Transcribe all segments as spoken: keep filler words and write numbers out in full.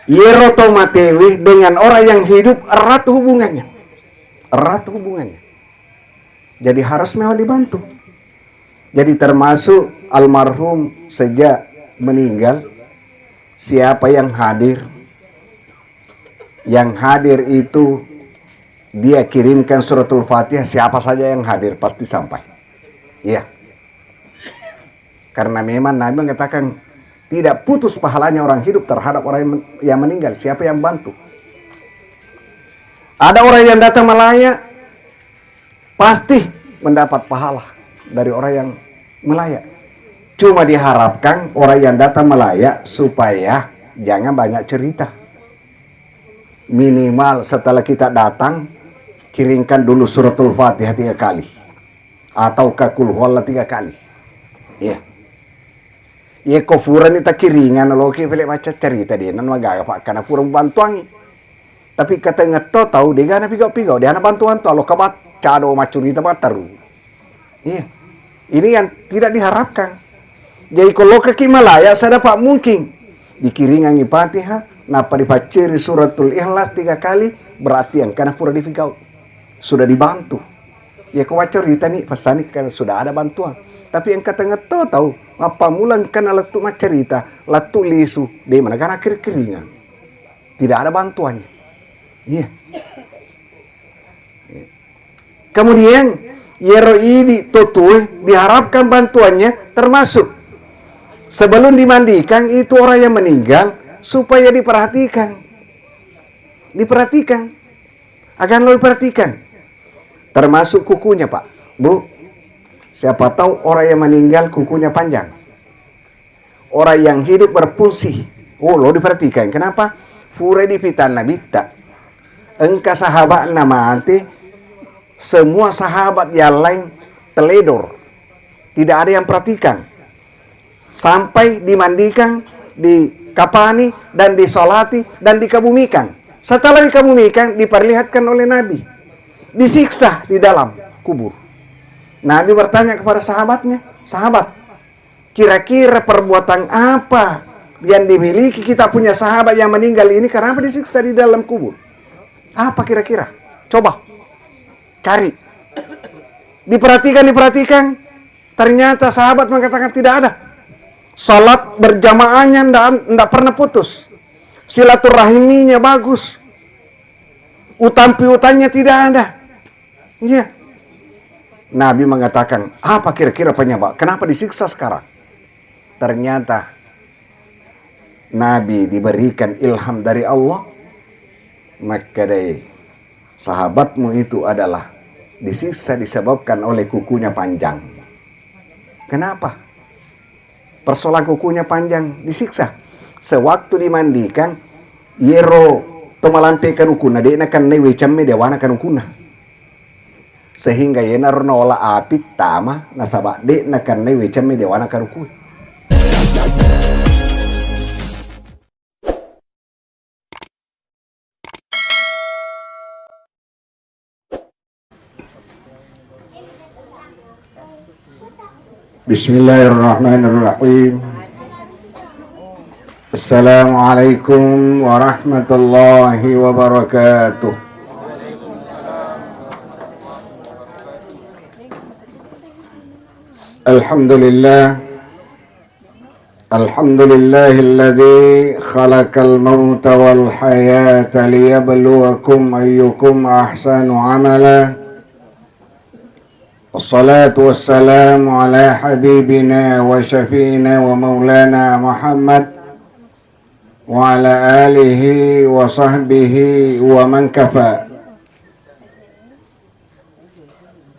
Iyaro to matewe dengan orang yang hidup erat hubungannya. Erat hubungannya. Jadi harus memang dibantu. Jadi termasuk almarhum sejak meninggal, siapa yang hadir, yang hadir itu dia kirimkan suratul Fatihah, siapa saja yang hadir pasti sampai. Iya. Karena memang Nabi mengatakan tidak putus pahalanya orang hidup terhadap orang yang men-, yang meninggal. Siapa yang bantu? Ada orang yang datang melayat, pasti mendapat pahala dari orang yang melayat. Cuma diharapkan orang yang datang melayat supaya jangan banyak cerita. Minimal setelah kita datang, kiringkan dulu suratul Fatihah tiga kali. Atau ka Qul Huwallah tiga kali. Iya. Iya, ko furani takiringan, loki pele macca cerita dia, nan magaga, Pak, karena fura bantuangi. Tapi katengngetto tau, degana pigau-pigau, degana bantu-bantu, lo kabat, cado macurita mataru. Iya. Ini yang tidak diharapkan. Jadi, ko lokaki malaya, sedapat mungkin dikiringangi Fatihah, nappa dipacceri suratul Ikhlas tiga kali, berarti engkana pura difigau. Sudah dibantu. Ya, ko maccaritani, pesanni kan sudah ada bantuan. Tapi engka tengngetto tau, mappammula engkana lettu maccarita, lettu lisu, de managana kiri-kiringan. Tidak ada bantuannya. Iya. Kemudian, iyaro idi totue diharapkan bantuannya, termasuk sebelum dimandikan itu orang yang meninggal supaya diperhatikan. Diperhatikan. Akan lo diperhatikan. Termasuk kukunya, Pak. Bu, siapa tahu orang yang meninggal kukunya panjang. Orang yang hidup berfungsi. Oh, lo diperhatikan. Kenapa? Fura dipitanna bitta. Engka sahabatna mate, semua sahabat yang lain teledor. Tidak ada yang perhatikan. Sampai dimandikan, dikapani, dan disolati, dan dikebumikan. Setelah dikebumikan, diperlihatkan oleh Nabi. Disiksa di dalam kubur. Nabi bertanya kepada sahabatnya, "Sahabat, kira-kira perbuatan apa yang dimiliki kita punya sahabat yang meninggal ini? Kenapa disiksa di dalam kubur? Apa kira-kira? Coba cari." Diperhatikan, diperhatikan. Ternyata sahabat mengatakan tidak ada. Salat berjamaahnya ndak, ndak pernah putus. Silaturahiminya bagus. Utang piutangnya tidak ada. Iya. Nabi mengatakan, "Apa kira-kira penyebab? Kenapa disiksa sekarang?" Ternyata Nabi diberikan ilham dari Allah. Makkedai, "Sahabatmu itu adalah disiksa disebabkan oleh kukunya panjang." Kenapa? Persoalan kukunya panjang disiksa. Sewaktu dimandikan, yero to malampe kanukunna, de nakennai wecemme dewana kanukunna. Sehingga yenaro naola api tama, nasaba de nakennai wecemme dewana kanukue. Bismillahirrahmanirrahim. Assalamualaikum warahmatullahi wabarakatuh. Alhamdulillah. الحمد لله الذي خلق الموت والحياة ليبلوكم أيكم أحسن عملا. والصلاة والسلام على حبيبنا وشفيعنا ومولانا محمد وعلى آله وصحبه ومن كفى.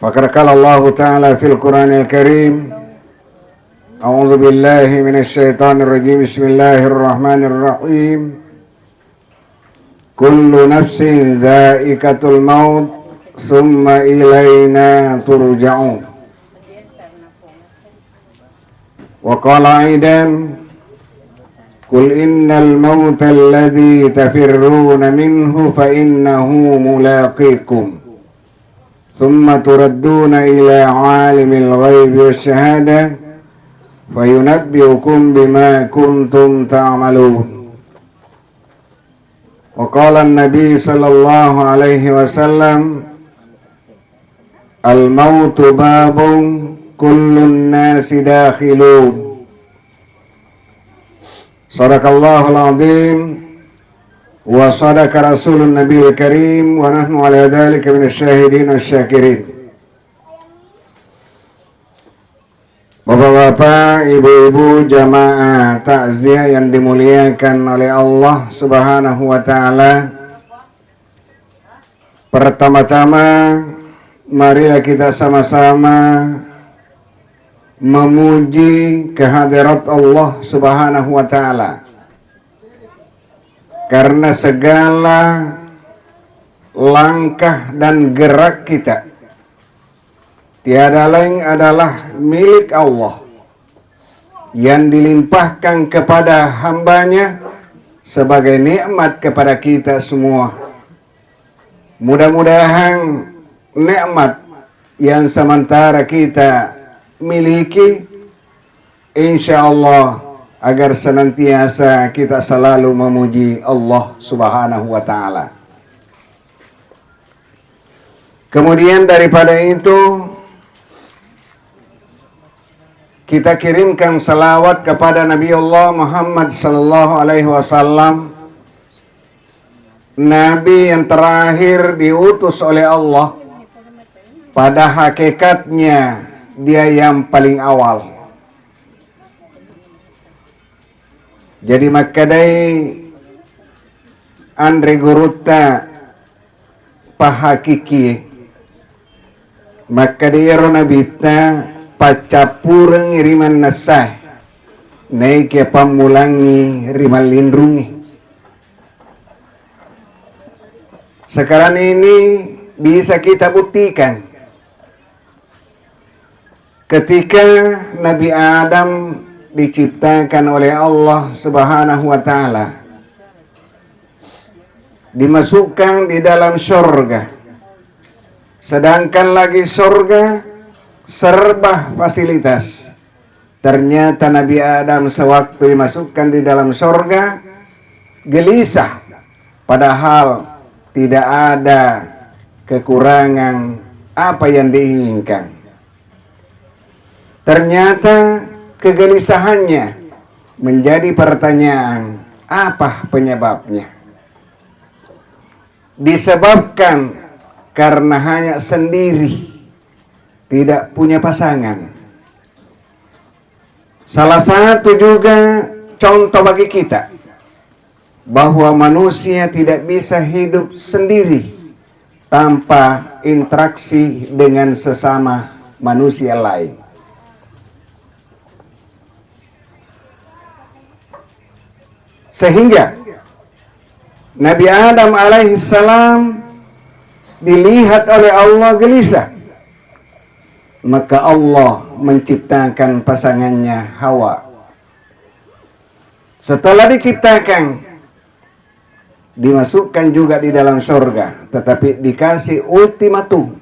فقد قال الله تعالى في القرآن الكريم، أعوذ بالله من الشيطان الرجيم، بسم الله الرحمن الرحيم، كل نفس ذائقة الموت ثم إلينا ترجعون. وقال أيضا، قل إن الموت الذي تفرون منه فإنه ملاقيكم، ثم تردون إلى عالم الغيب والشهادة فينبئكم بما كنتم تعملون. وقال النبي صلى الله عليه وسلم: الموت باب كل الناس داخلون. صدق الله العظيم وصدق رسول النبي الكريم ونحن على ذلك من الشاهدين الشاكرين. Bapak-bapak, ibu-ibu, jamaah takziah yang dimuliakan oleh Allah Subhanahu wa Ta'ala, pertama-tama, marilah kita sama-sama memuji kehadirat Allah Subhanahu wa Ta'ala, karena segala langkah dan gerak kita tiada lain adalah milik Allah yang dilimpahkan kepada hambanya sebagai nikmat kepada kita semua. Mudah-mudahan nikmat yang sementara kita miliki, insya Allah, agar senantiasa kita selalu memuji Allah Subhanahu wa Ta'ala. Kemudian daripada itu, kita kirimkan salawat kepada Nabi Allah Muhammad sallallahu alaihi wasallam, Nabi yang terakhir diutus oleh Allah. Pada hakikatnya, dia yang paling awal. Jadi makkedai anre gurutta pahakiki, makkeda iyaro nabitta paccappurengngi ri mannessae, naekiya pammulangngi ri mallinrungnge. Sekarang ini bisa kita buktikan, ketika Nabi Adam diciptakan oleh Allah Subhanahu wa Ta'ala, dimasukkan di dalam surga, sedangkan lagi surga serba fasilitas. Ternyata Nabi Adam sewaktu dimasukkan di dalam surga gelisah, padahal tidak ada kekurangan apa yang diinginkan. Ternyata kegelisahannya menjadi pertanyaan, apa penyebabnya? Disebabkan karena hanya sendiri, tidak punya pasangan. Salah satu juga contoh bagi kita bahwa manusia tidak bisa hidup sendiri tanpa interaksi dengan sesama manusia lain. Sehingga Nabi Adam alaihissalam dilihat oleh Allah gelisah. Maka Allah menciptakan pasangannya Hawa. Setelah diciptakan, dimasukkan juga di dalam surga, tetapi dikasih ultimatum.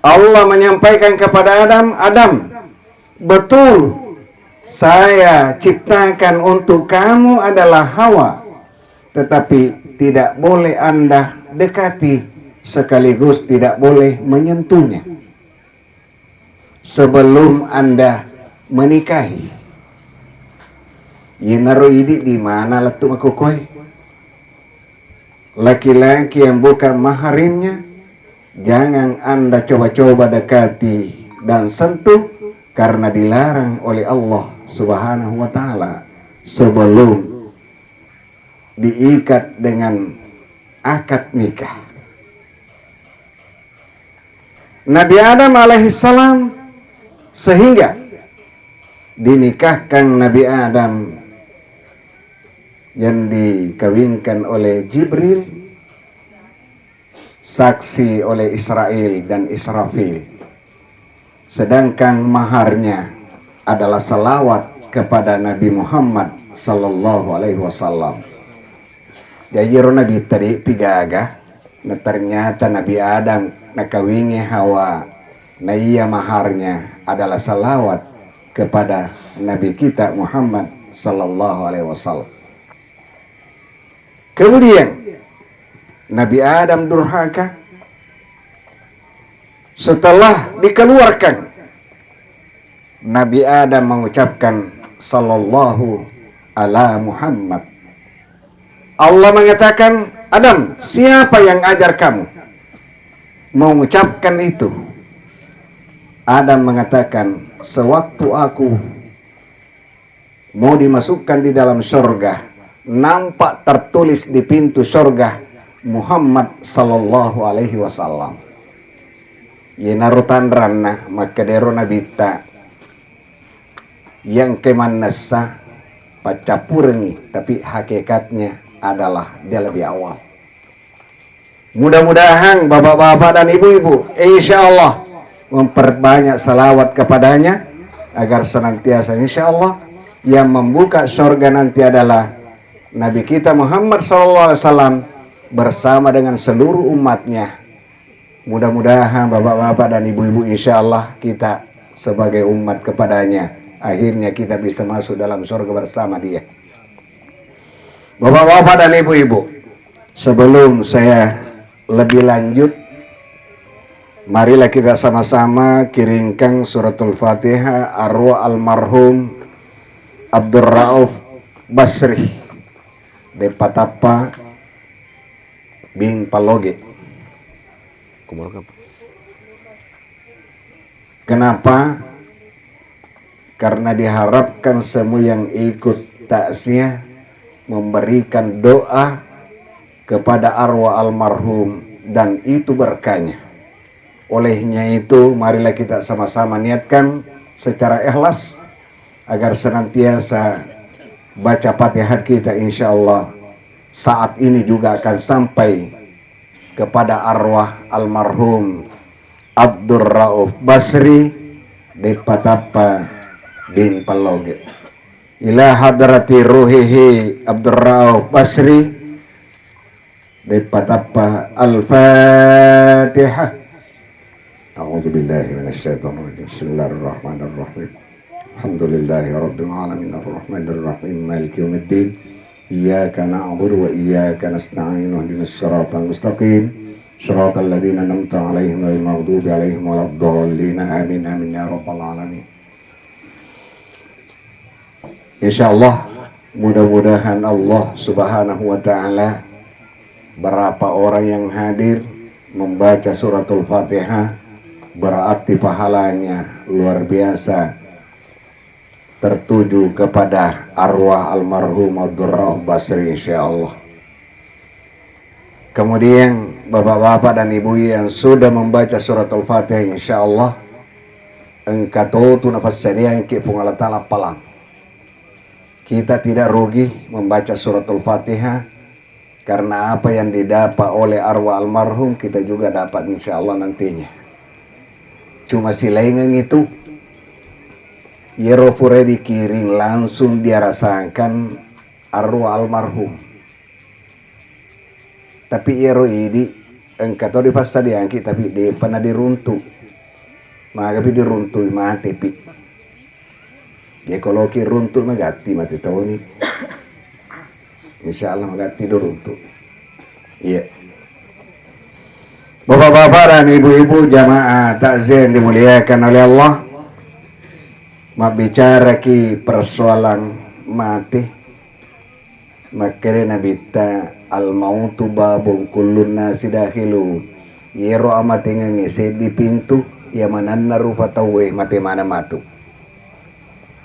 Allah menyampaikan kepada Adam, "Adam, betul saya ciptakan untuk kamu adalah Hawa, tetapi tidak boleh Anda dekati, sekaligus tidak boleh menyentuhnya sebelum Anda menikahi." Iyanaro idi di mana lettu makkokkoe. Laki-laki yang bukan mahrimnya, jangan Anda coba-coba dekati dan sentuh, karena dilarang oleh Allah Subhanahu wa Ta'ala sebelum diikat dengan akad nikah. Nabi Adam alaihissalam, sehingga dinikahkan Nabi Adam yang dikawinkan oleh Jibril, saksi oleh Israel dan Israfil. Sedangkan maharnya adalah salawat kepada Nabi Muhammad sallallahu alaihi wasallam. Jaji ro Nabi tadi pigaga, na ternyata Nabi Adam nakawingi Hawa, na iya maharnya adalah salawat kepada Nabi kita Muhammad sallallahu alaihi wasallam. Kemudian Nabi Adam durhaka. Setelah dikeluarkan, Nabi Adam mengucapkan, "Sallallahu ala Muhammad." Allah mengatakan, "Adam, siapa yang ajar kamu mengucapkan itu?" Adam mengatakan, "Sewaktu aku mau dimasukkan di dalam surga, nampak tertulis di pintu surga Muhammad sallallahu alaihi wasallam." Iyanaro tanranna makkedero nabitta, yang ke mannessa paccappurengi, tapi hakikatnya adalah dia lebih awal. Mudah-mudahan bapak-bapak dan ibu-ibu, insya Allah, memperbanyak salawat kepadanya, agar senantiasa, insya Allah, yang membuka surga nanti adalah Nabi kita Muhammad sallallahu alaihi wasallam bersama dengan seluruh umatnya. Mudah-mudahan bapak-bapak dan ibu-ibu, insya Allah, kita sebagai umat kepadanya, akhirnya kita bisa masuk dalam surga bersama dia. Bapak-bapak dan ibu-ibu, sebelum saya lebih lanjut, marilah kita sama-sama kiringkan suratul Fatihah arwah almarhum Abdul Rauf Basri, Depatappa bin Palloge. Kenapa? Karena diharapkan semua yang ikut takziah memberikan doa kepada arwah almarhum, dan itu berkahnya. Olehnya itu, marilah kita sama-sama niatkan secara ikhlas agar senantiasa baca Fatihah kita, insya Allah saat ini juga akan sampai kepada arwah almarhum Abdul Rauf Basri, Depatappa bin Palloge. Ila hadrati ruhihi Abdul Rauf Basri, Depatappa. Al-Fatihah. A'udzu billahi minasyaitonir rajim. Bismillahirrahmanirrahim. Alhamdulillahi rabbil alamin, arrahmanir rahim, maliki yaumiddin. Iyyaka na'budu wa iyyaka nasta'in. Ihdinas siratal mustaqim. Siratal ladzina an'amta 'alaihim ghairil maghdubi 'alaihim waladdallin. Amin, amin ya rabbal alamin. Insya Allah, mudah-mudahan Allah Subhanahu wa Ta'ala, berapa orang yang hadir membaca suratul Fatihah, berarti pahalanya luar biasa tertuju kepada arwah almarhum Abdul Rauf Basri, insya Allah. Kemudian, bapak-bapak dan ibu yang sudah membaca suratul Fatihah, insya Allah engka totu napassadiangki Puang Allah Ta'ala palang. Kita tidak rugi membaca suratul Fatihah, karena apa yang didapat oleh arwah almarhum, kita juga dapat, insya Allah, nantinya. Cuma silaingeng itu, iyaro pura dikiring langsung diarasakan arwah almarhum. Tapi iyaro idi engka to dipassadiangki, tapi depa nadiruntu. Magapi diruntu, matepi. Jadi ko loki runtu, magatti mate toni. Insya Allah magatti diruntu. Iya. Bapak-bapak dan ibu-ibu jamaah takziah yang dimuliakan oleh Allah, mabbicaraki persoalan mati. Makkeda Nabitta, "Al-mautu babun kullun nasi dakhilu." Iyaro amatengengnge seddi pintu, iya manenna rupa tauwe mate maneng matu.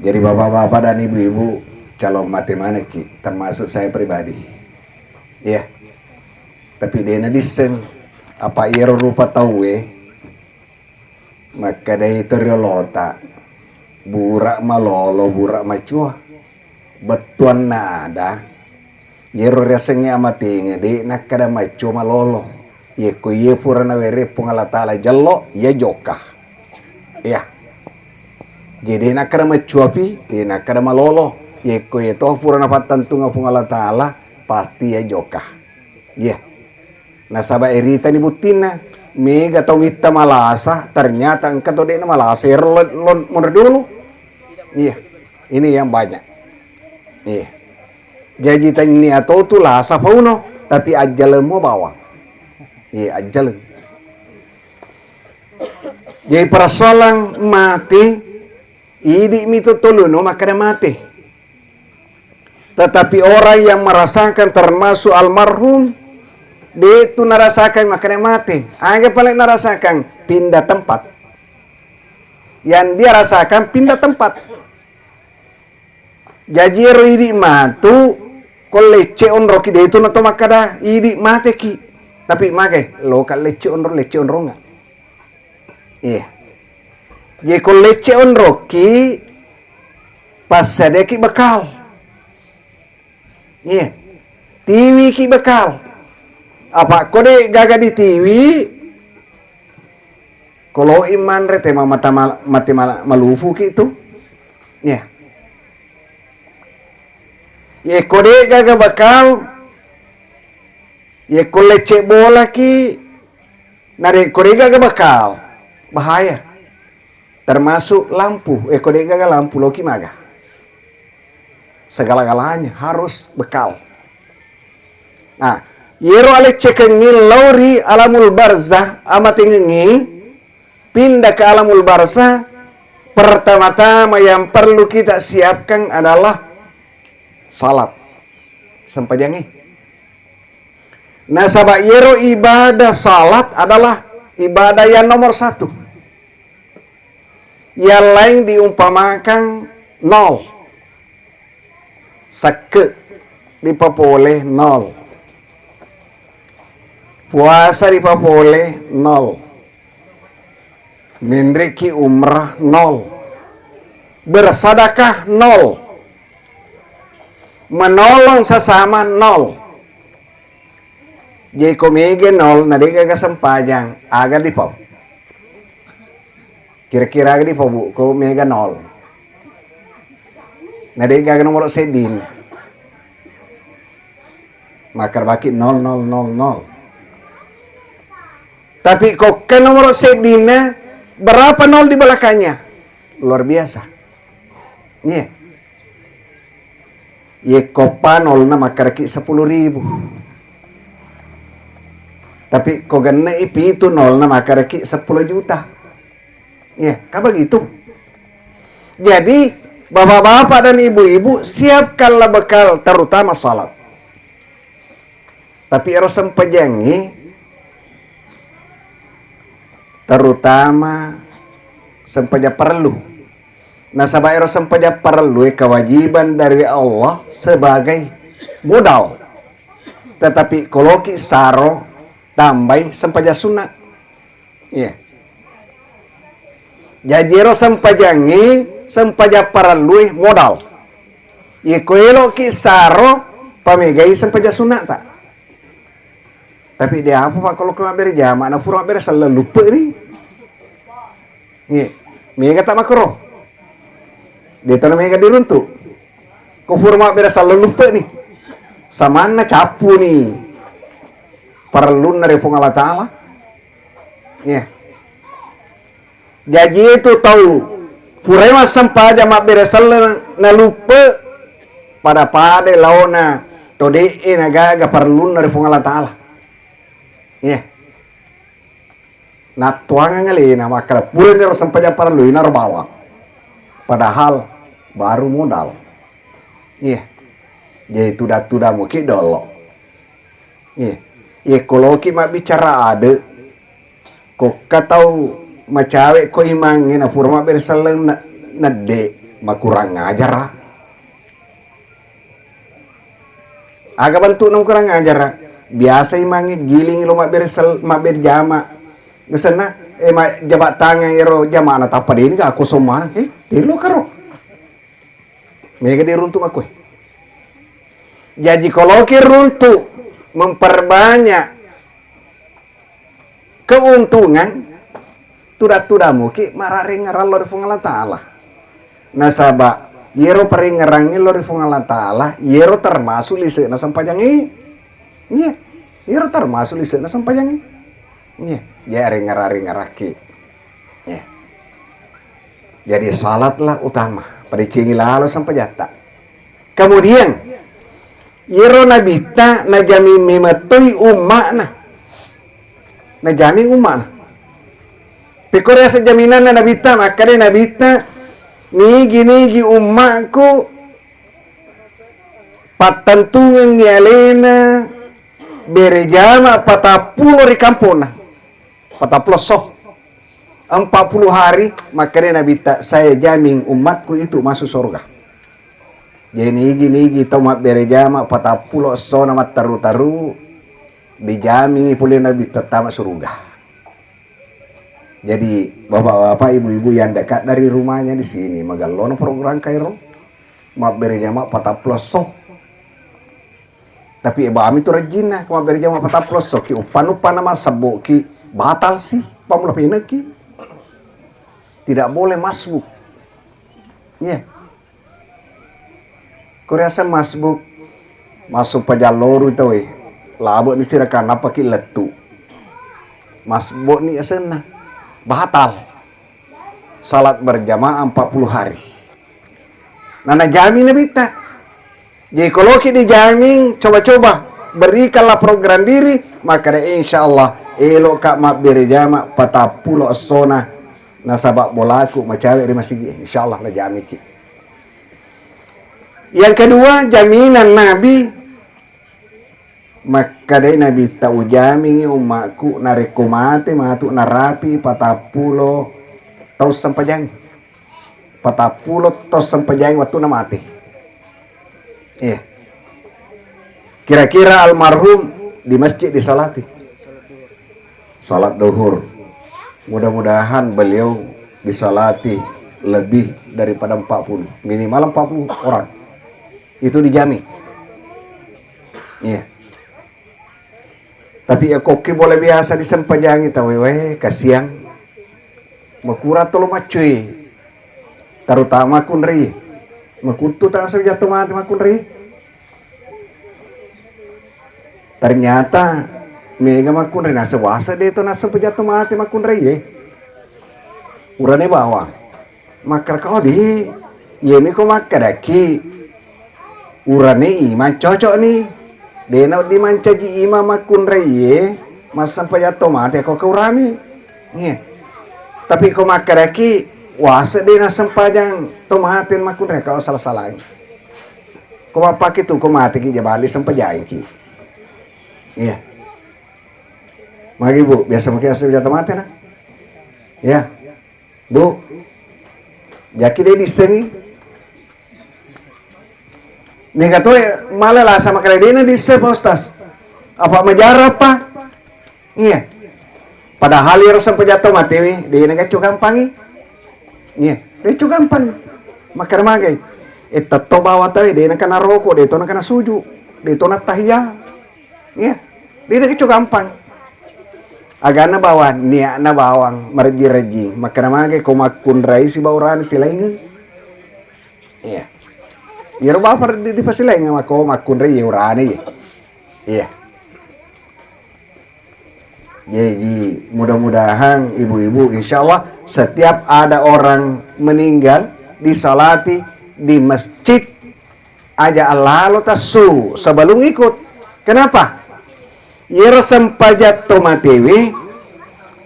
Jadi bapak-bapak dan ibu-ibu, calon mate manekki, termasuk saya pribadi. Iya. Tapi dena disseng apa iyaro rupa tauwe. Makkedai to riolota, "Buraq malolo, buraq macua." Bettuanna ada, iyero riasengnge amatenge, de nakkeda macua malolo. Yekko iye pura nawere Puang Allah Taala jello, iya jokka. Iya. Jadi de nakkeda macuapi, de nakkeda malolo. Yekko iye to pura napattentungeng Puang Allah Taala, pasti iya jokka. Iya. Nasaba iritani buttinna, mega tau mitta malasa, ternyata engka to de'na malasa, ero lo-, lo-, monro dulu. Iya, ini yang banyak. Iya. Jaji, tennia to tu lasa pauno, tapi ajjalemmo bawang. Iya, ajjaleng. Jadi, persoalan mate, idi' mi tu tolino makkeda mate. Tetapi orang yang merasakan, termasuk almarhum, de' tu narasakan makkeda mate. Aga pale narasakan? Pindah tempat. Yang dia rasakan pindah tempat. Jaji, ero idi' matu, ko lecce onroki, de' tu nato makkeda idi' mateki. Tapi magai, loka lecce onro, lecce onronga. Iya. Jadi, ko lecce onroki, passadiaki bekal. Iya. Tiwiki bekal. Apa ko de' gaga ditiwi, ko loi manre te ma-, mata mal-, mate mal-, malufuki tu. Iya. Iya, ko de' gaga bekal, iya, ko lecce bolaki, narekko de' gaga bekal, bahaya. Termasuk lampu, eh, ko de' gaga lampu, loki maga. Segala-galanya harus bekal. Nah, yero aleccekengngi lao ri alamul barzah, amatengengngi, pindah ke alamul barzah, pertama-tama yang perlu kita siapkan adalah salat, sempajangngi. Nasaba' yero ibadah salat adalah ibadah yang nomor satu. Yang lain diumpamakan nol. Sekke' dipapole nol. Puasa dipapole nol. Menreki umrah nol. Bersedekah nol. Menolong sesama nol. Jadi ko mega nol, na de' gaga sempajang, aga dipau? Kira-kira aga dipau, Bu, ko mega nol? Na de' gaga nomoro sedding. Makkeda baki nol, nol, nol, nol. Tapi ko ke nomoro seddinna, berapa nol di belakangnya? Luar biasa. Iya. Yekko pa nolna makkedaki sepuluh ribu. Tapi ko genne'i pitu nolna makkedaki sepuluh juta. Iya, kan begitu. Jadi, bapak-bapak dan ibu-ibu, siapkanlah bekal, terutama salat. Tapi ero sempajangnge, terutama sempajang parellu. Nasaba ero sempajang parellue kewajiban dari Allah sebagai modal. Tetapi koloki saro tambai sempajang sunna. Iya. Jaji ero sempajangnge, sempajang parellue modal. Iya, ko eloki saro, pamegai sempajang sunnata. Tapi de apa, Pak, kalau ko mabbere jama, na pura mabbere selleng luppe ni. Iya. Mega tak makro. De tona mega diruntu. Ko pura mabbere selleng luppe ni. Samanna cappu ni. Parellunna ri Puang Allah Taala. Iya. Jaji itu tau purai massempajang mabbere selleng naluppe pada-pada laona to de'e nagaga parellunna ri Puang Allah Taala. Iya. Nattuangang alena makkeda purani ro sempajang parellu inaro bawang. Padahal baru modal. Iya. Jadi tuda-tuda muki dolo. Iya. Iya, ko loki mabbicara ade, kokka tau macawe ko imangnge na pura mabbere selleng na-, nedde, makurang ajara. Aga bentukna makurang ajara? Biasa imangnge giling lo mabbere sel-, mabbere jama. Gesenna, eh, ma-, jaba tangang ero jamana tappa deni ga kosong maneng. Eh, telo karo. Mega diruntu makkue. Jaji koloki runtu memperbanyak keuntungan, tuda-tuda muki marareng-ngarang lao ri Puang Allah Taala. Nasaba yero parengngerangnge lao ri Puang Allah Taala, yero termasuk lise'na sempajangnge. Iya, yero termasuk lise'na sempajangnge. Iya, jadi areng-ngarang-rengngarakki. Iya. Jadi salatlah utama, padecengi lalo sempajatta. Kemudian, Iyaro Nabitta najaming memettoi umma'na. Najaming umma'na. Pekko riaseng jaminanna Nabitta, makkeda Nabitta, nigi-nigi umma'ku pattentungengngi alena bere jama patappulo ri kamponna. Patappulo esso. Empat puluh hari, makkeda Nabitta, saya jamin umatku itu masuk surga. Jadi nigi-nigi tau mabbere jama patappulo essona matteru-teru, dijamingi pole Nabitta tama suruga. Jadi bapak-bapak, ibu-ibu yang dekat dari rumahnya di sini, magellona program kairo, mabbere jama patappulo esso. Tapi ebami tu rajinna, ko mabbere jama patappulo esso ki, uppanna-uppanna massebbo ki, batal si, pammula peneki. Tidak boleh masbuk. Iya. Ko riaseng masbuk, masuk pajalloru tauwe. Labe ni sirakang, nappa ki lettu. Masbuk ni asenna. Batal. Salat berjamaah empat puluh hari. Nah, najami Nabitta. Jadi, kalau kita dijamin, coba-coba berikanlah program diri, maka insya Allah elokka mabbere jama patappulo essona nasaba bolaku macawe ri masigi, insya Allah najamiki. Yang kedua, jaminan Nabi, makkedai Nabitta, ujamingi ummaku narekko mate matu narapi patappulo tau sempajang. Patappulo tau sempajang wattunna mate. Iya. Kira-kira almarhum di masjid disalati. Salat duhur. Mudah-mudahan beliau disalati lebih daripada empat puluh, minimal empat puluh orang. Itu dijamin. Iya. Tapi ya kokki bola biasa disempajangi tauwe, weh, kasiang. Makura tolo maccui. Terutama kunri. Makuttu tasa jatuh mati makunri. Ternyata mega makunri, naseng wase de to naseng pejatuh mati makunri, ye. Urane bawang. Makkeda, "Oh, di, iyami ko makkedaki urane imang cocok ni. Dena wedding mancaji imang makkunraiye, massempajang to mate ko ke urane." Iya. Tapi ko makkedaki wase de nassempajang to mate makkunrai, kau salah-salahi. Ko mappake tu ko mateki jabali sempajangki. Iya. Magi, Bu, biasa mungkin asal jatuh mate na. Iya. Bu, jaki de dissengi. Mega to mala lasa makale dena disseng, Pak Ustaz. Apa majarah, Pak? Iya. Padahal iyaro sempajang to matewe, dena gacco gampangi. Iya, gacco gampangi. Makkeda magai. E, tetto bawa tawe, dena kana roko, de to na kana suju, de to na tahiyya. Iya. Dena gacco gampang. Agana bawang, niatna bawang, marejjing-rejjing. Makkeda magai ko makkunrai sibawa urane silaingeng. Iya. Iyaro bapa di, dipasilaingeng mako makkunrai ye urane ye. Iya. Jadi mudah-mudahan ibu-ibu, insya Allah setiap ada orang meninggal disalati di masjid, aja alalo tassu sebelum ikut. Kenapa? Iyaro sempajang to matewe,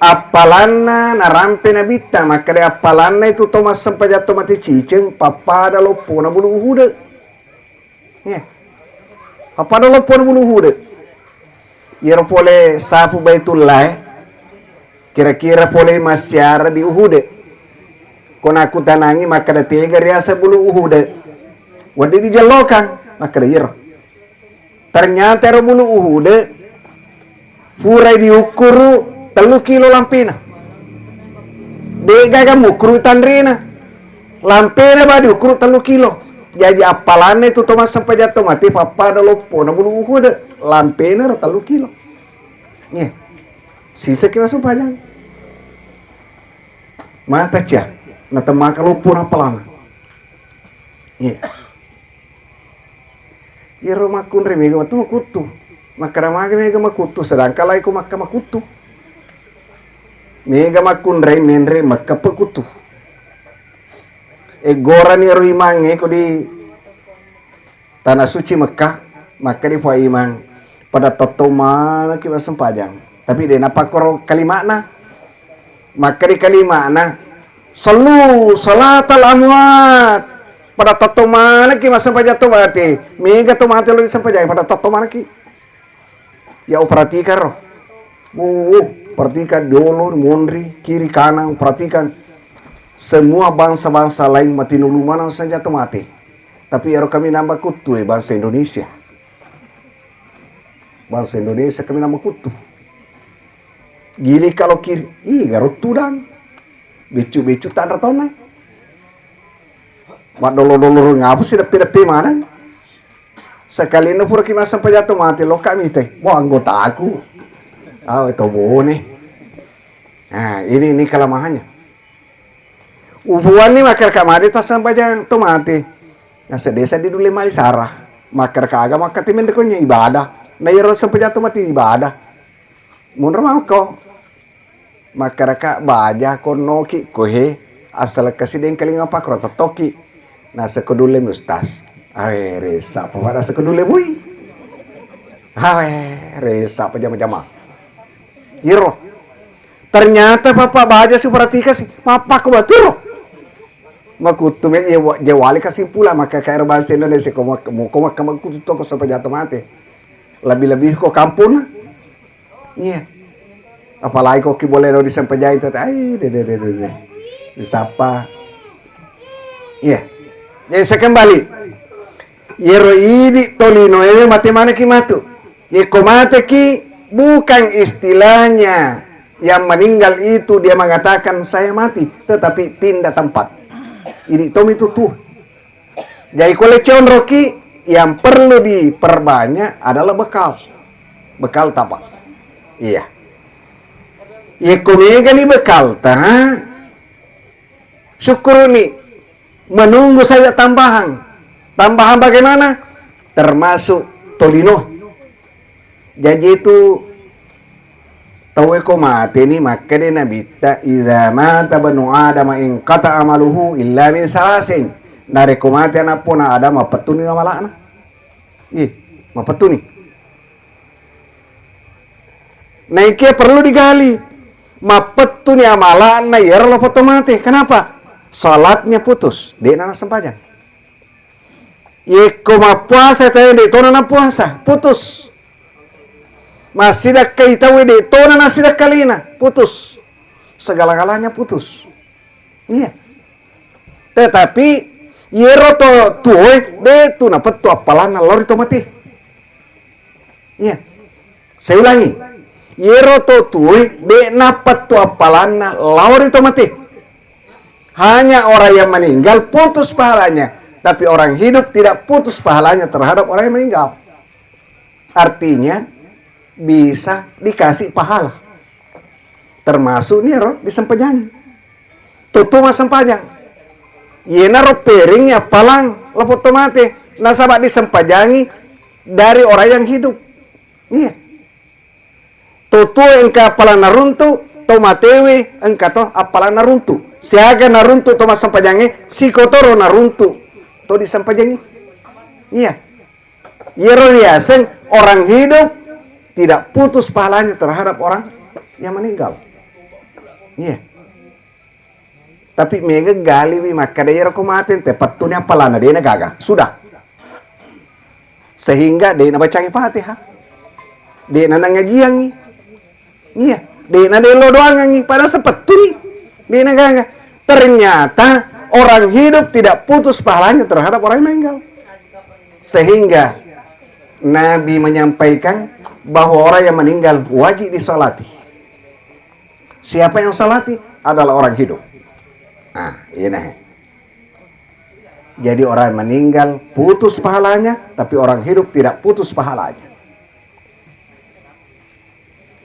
appalanna narampe Nabitta, makkeda appalanna itu to massempajang to mate ciceng pappada loppona bulu uhude. Iya. Pappada loppona bulu uhude. Iyaro pole safu Baitullah, eh, kira-kira pole massiara di uhude. Ko nakkutanangi makkeda tega riaseng bulu uhude. Wedding dijellokang, makkeda iyaro. Ternyata ero bulu uhude purai diukkuru tellu kilo lampena. De gaga mukkuru tanrena. Lampena ba diukkuru tellu kilo. Jaji appalanna itu to massempajang to mate pappada loppona bulu uhude. Lampena ro tellu kilo. Nih. Siseki massempajang. Mata cia. Natemmaka loppona appalana. Iya. Iyaro makkunrai mega wettu makuttu. Makkeda magi mega makuttu, sedangkan laiko makka makuttu. Mega makkunrai menre makka pekuttu. Eggorani ero imangnge ko di Tanah Suci Mekah. Makkeda Fuaimang, pada tettong manekki massempajang. Tapi de' napakkoro kalima'na. Makkeda kalima'na, "Sallu salatal amwat." Pada tettong manekki massempajang to mate. Mega to mate lo disempajang, pada tettong manekki. Ya, uperhatikan ro. Uh, perhatikan dulu, munri, kiri, kanan, perhatikan. Semua bangsa-bangsa lain matinulu maneng senjata mate. Tapi ero kami nambah kuttu, eh, bangsa Indonesia. Bangsa Indonesia kami nambah kuttu. Gili kalau kiri, ih, garut tudang. Beccu-beccu tanra tona. Maddolo-dolo ngapa sih deppe-deppe maneng? Sekalian pura ki massempajang to mate, lokka mitai. Wah, anggotaku. Ah, to bone. Nah, ini, ini kelemahannya. Ufuanni makkeda ka made tassempajang to mate. Naseng desa di dule mali sara. Makkeda ka aga makkeda menre ko nya ibadah. Na iyaro sempajang to mate ibadah. Munro mako. Makkeda ka baja konnoki ko he. Asal kasi dengkalinga pakro tettoki. Naseng ko dule mi ustaz. Awe resa apa pada seko dule bui. Awe resa apa jama-jama. Iro. Ternyata papa baja si perhatikan si, papa ko baturo. Makuttu me je-, jewali kesimpulan maka kairo bangsa Indonesia ko mak-, ko makka makuttu toko sampai jatuh mate. Lebih-lebih ko kampung. Iya. Apalagi ko ki boleh lo disempajai itu, ai, de, de, de, de, de. Disapa. Iya. Jadi saya kembali. Yero idi tolino ewe mate mana ki matu. Yeko mate ki bukan istilahnya yang meninggal itu dia mengatakan saya mati, tetapi pindah tempat. Idi tomi tutu. Jadi ko le conroki yang perlu diperbanyak adalah bekal. Bekal tapa. Iya. Yeko mega ni bekal ta. Syukuruni, menunggu saja tambahan. Tambahan bagaimana? Termasuk tolino. Jaji itu tauwe ko mate ni makkeda Nabitta, "Idza mata banu Adam inqata amaluhu illa min salasin." Narekko mate anak pona Adam, mapettuni amala'na. Ih, mapettuni. Naikia perlu digali. Mapettuni amala'na iyaro lo foto mate. Kenapa? Salatnya putus, de'na nasempajang. Yekko mappuasa tau de' tona napuasa, putus. Massidakkai tau de' tona nassidakkalina, putus. Segala-galanya putus. Iya. Tetapi yero to tuoe de' tu napettu appalanna lao ri to mate. Iya. Saya ulangi. Yero to tuoe de' napettu appalanna lao ri to mate. Hanya orang yang meninggal putus pahalanya, tapi orang hidup tidak putus pahalanya terhadap orang yang meninggal. Artinya bisa dikasih pahala. Termasuk niro disempajangi. Tutu massempajang. Yenaro peringngi appalang lapong to mate, nasaba disempajangi dari orang yang hidup. Iya. Tutu engka appalang naruntu, to matewe engka to appalang naruntu. Siaga naruntu to massempajangnge, sikotoro naruntu to disempajangi. Iya. Iyaro riaseng orang hidup tidak putus pahalanya terhadap orang yang meninggal. Iya. Tapi mega galiwi makkeda iyaro ko mate ente pettuni appalana de'na gaga. Sudah. Sehingga de'na bacangi Fatihah. De'na nangajiangi. Iya, de'na de' lo doangangi, padahal sepettuni. De'na gaga. Ternyata orang hidup tidak putus pahalanya terhadap orang yang meninggal. Sehingga Nabi menyampaikan bahwa orang yang meninggal wajib disolati. Siapa yang solati adalah orang hidup. Nah, ini. Jadi orang meninggal putus pahalanya, tapi orang hidup tidak putus pahalanya.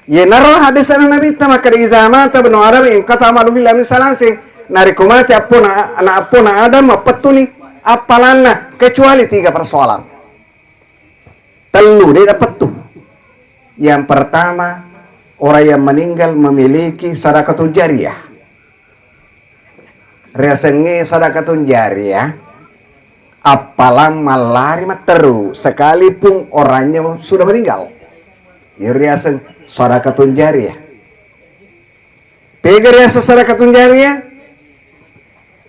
Yenaro hadisana Nabitta makkeda, "Idza mata ibnu Adam inqata amaluhu illa min salasin." Narekko mate appona, anak appona Adam, mappettuni appalanna kecuali tiga persoalan. Tellu de' napettu. Yang pertama, orang yang meninggal memiliki sadaqatun jariyah. Riasengnge sadaqatun jariyah, Appalang mallari matteru, sekalipun orangnya sudah meninggal. Iyaro riaseng sadakatun jariyah. Pega riaseng sadakatun jariyah?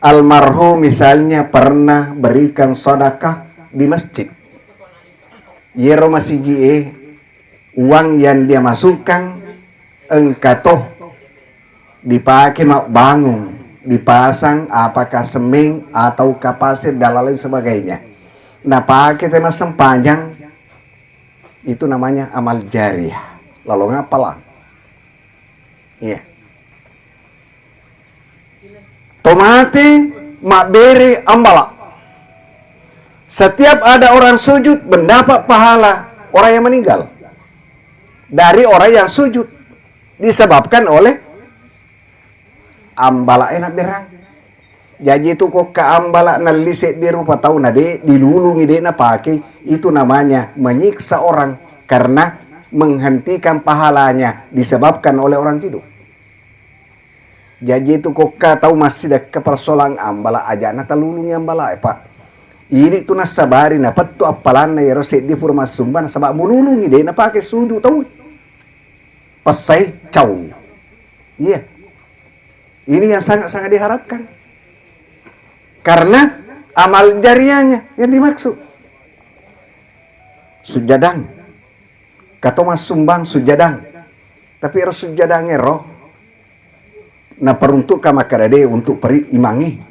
Almarhum misalnya pernah berikan sedekah di masjid. Iyaro masigi'e, uang yang dia masukkan engka to dipake mabbangung, dipasang apakah semeng atau kapasir dan lain sebagainya. Napake te massempajang, itu namanya amal jariah. Lalu ngapa lah? Iya. Tomate mabbere ambala. Setiap ada orang sujud mendapat pahala orang yang meninggal dari orang yang sujud disebabkan oleh ambala enak berang. Jaji tu kokka ambala nalli seddi rupa tau na de dilulungi, de napake, itu namanya menyiksa orang karena menghentikan pahalanya disebabkan oleh orang hidup. Jaji tu kokka tau massidekka persoalan ambala, ajana talulungi ambala, Pak. Idi tu nassabari napettu appalanna iyaro seddi pura massumba nasaba mululungi, de napake suju tau. Pessai cau. Iya. Ini yang sangat-sangat diharapkan. Karena amal jariahnya yang dimaksud. Sujadang. Kato massumbang sujadang. Tapi ero sujadang ero naperuntukkan makkeda de untuk peri imangi.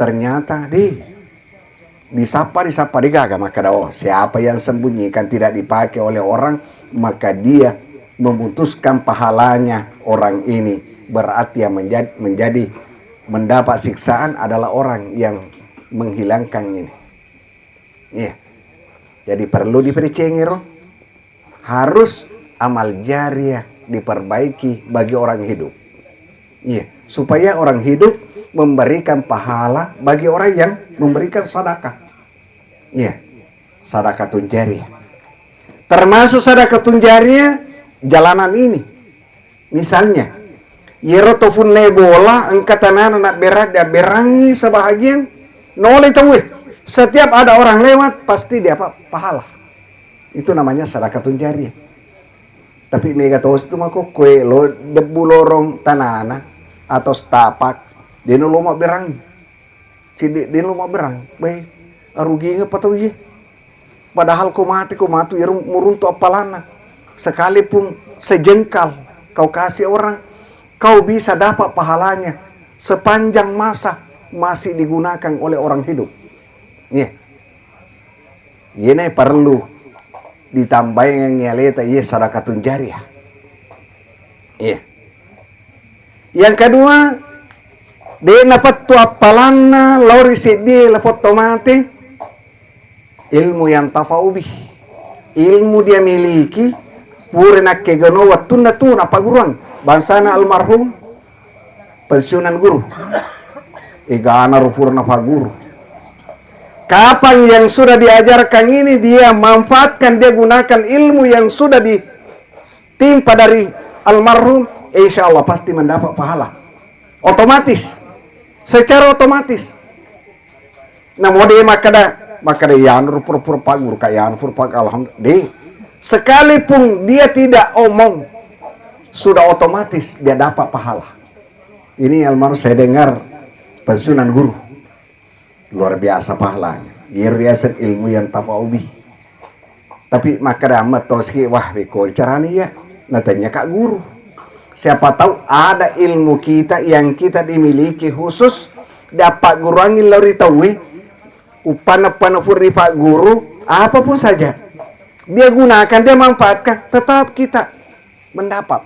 Ternyata de disappa, disappa de gaga makkeda, oh, siapa yang sembunyikan tidak dipakai oleh orang, maka dia memutuskan pahalanya orang ini. Berarti yang menjadi, menjadi mendapat siksaan adalah orang yang menghilangkan ini. Iya. Jadi perlu dipercengero, harus amal jariah diperbaiki bagi orang hidup. Iya, supaya orang hidup memberikan pahala bagi orang yang memberikan sedekah. Iya, sedekatun jariah. Termasuk sedekatun jariah jalanan ini. Misalnya, iyaro to funnae bola engka tanana nabberadde, abberangi sebahagian, nolai tauwe. Setiap ada orang lewat, pasti dia apa? Pahala. Itu namanya sedekatun jariah. Tapi mega tosi tu makokkoe lo debbu lorong tanana atau setapak, deno lo mabberangi. Cedde deno mabberangi. Bai, arugingeng pa tau iye. Padahal ko mate, ko matu iyaro muruntu appalanna. Sekalipun sejengkal kau kasih orang, kau bisa dapat pahalanya sepanjang masa masih digunakan oleh orang hidup. Iya. Iyena perlu ditambaingengngi aleta, iya, sedekatun jariah. Iya. Yang kedua, de napettu appalanna lao ri seddie lapong tomate, ilmu yang tafa'u bih. Ilmu dia miliki, pura nakkegano wettunna tu napagguruang. Bangsana almarhum, pensiunan guru. Egana ro pura napaguru. Kapan yang sudah diajarkan ini, dia manfaatkan, dia gunakan ilmu yang sudah ditimpa dari almarhum, insya Allah pasti mendapat pahala. Otomatis. Secara otomatis. Namo de makkeda, makkeda, "Iyanu pura-pura paguru, Kak, iyanu pura pag-, alhamdulillah." De. Sekalipun dia tidak omong, sudah otomatis dia dapat pahala. Ini almarhum saya dengar pensiunan guru. Luar biasa pahalanya. Iyaro riaseng ilmu yang tafa'u bih. Tapi makkeda metto siki, "Wah, rekko carani iya?" Natanya Kak Guru. Siapa tahu ada ilmu kita yang kita dimiliki khusus, dapat guruangi lao ri tauwe, uppanna-panna pura ri Pak Guru, apapun saja. Dia gunakan, dia manfaatkan, tetap kita mendapat.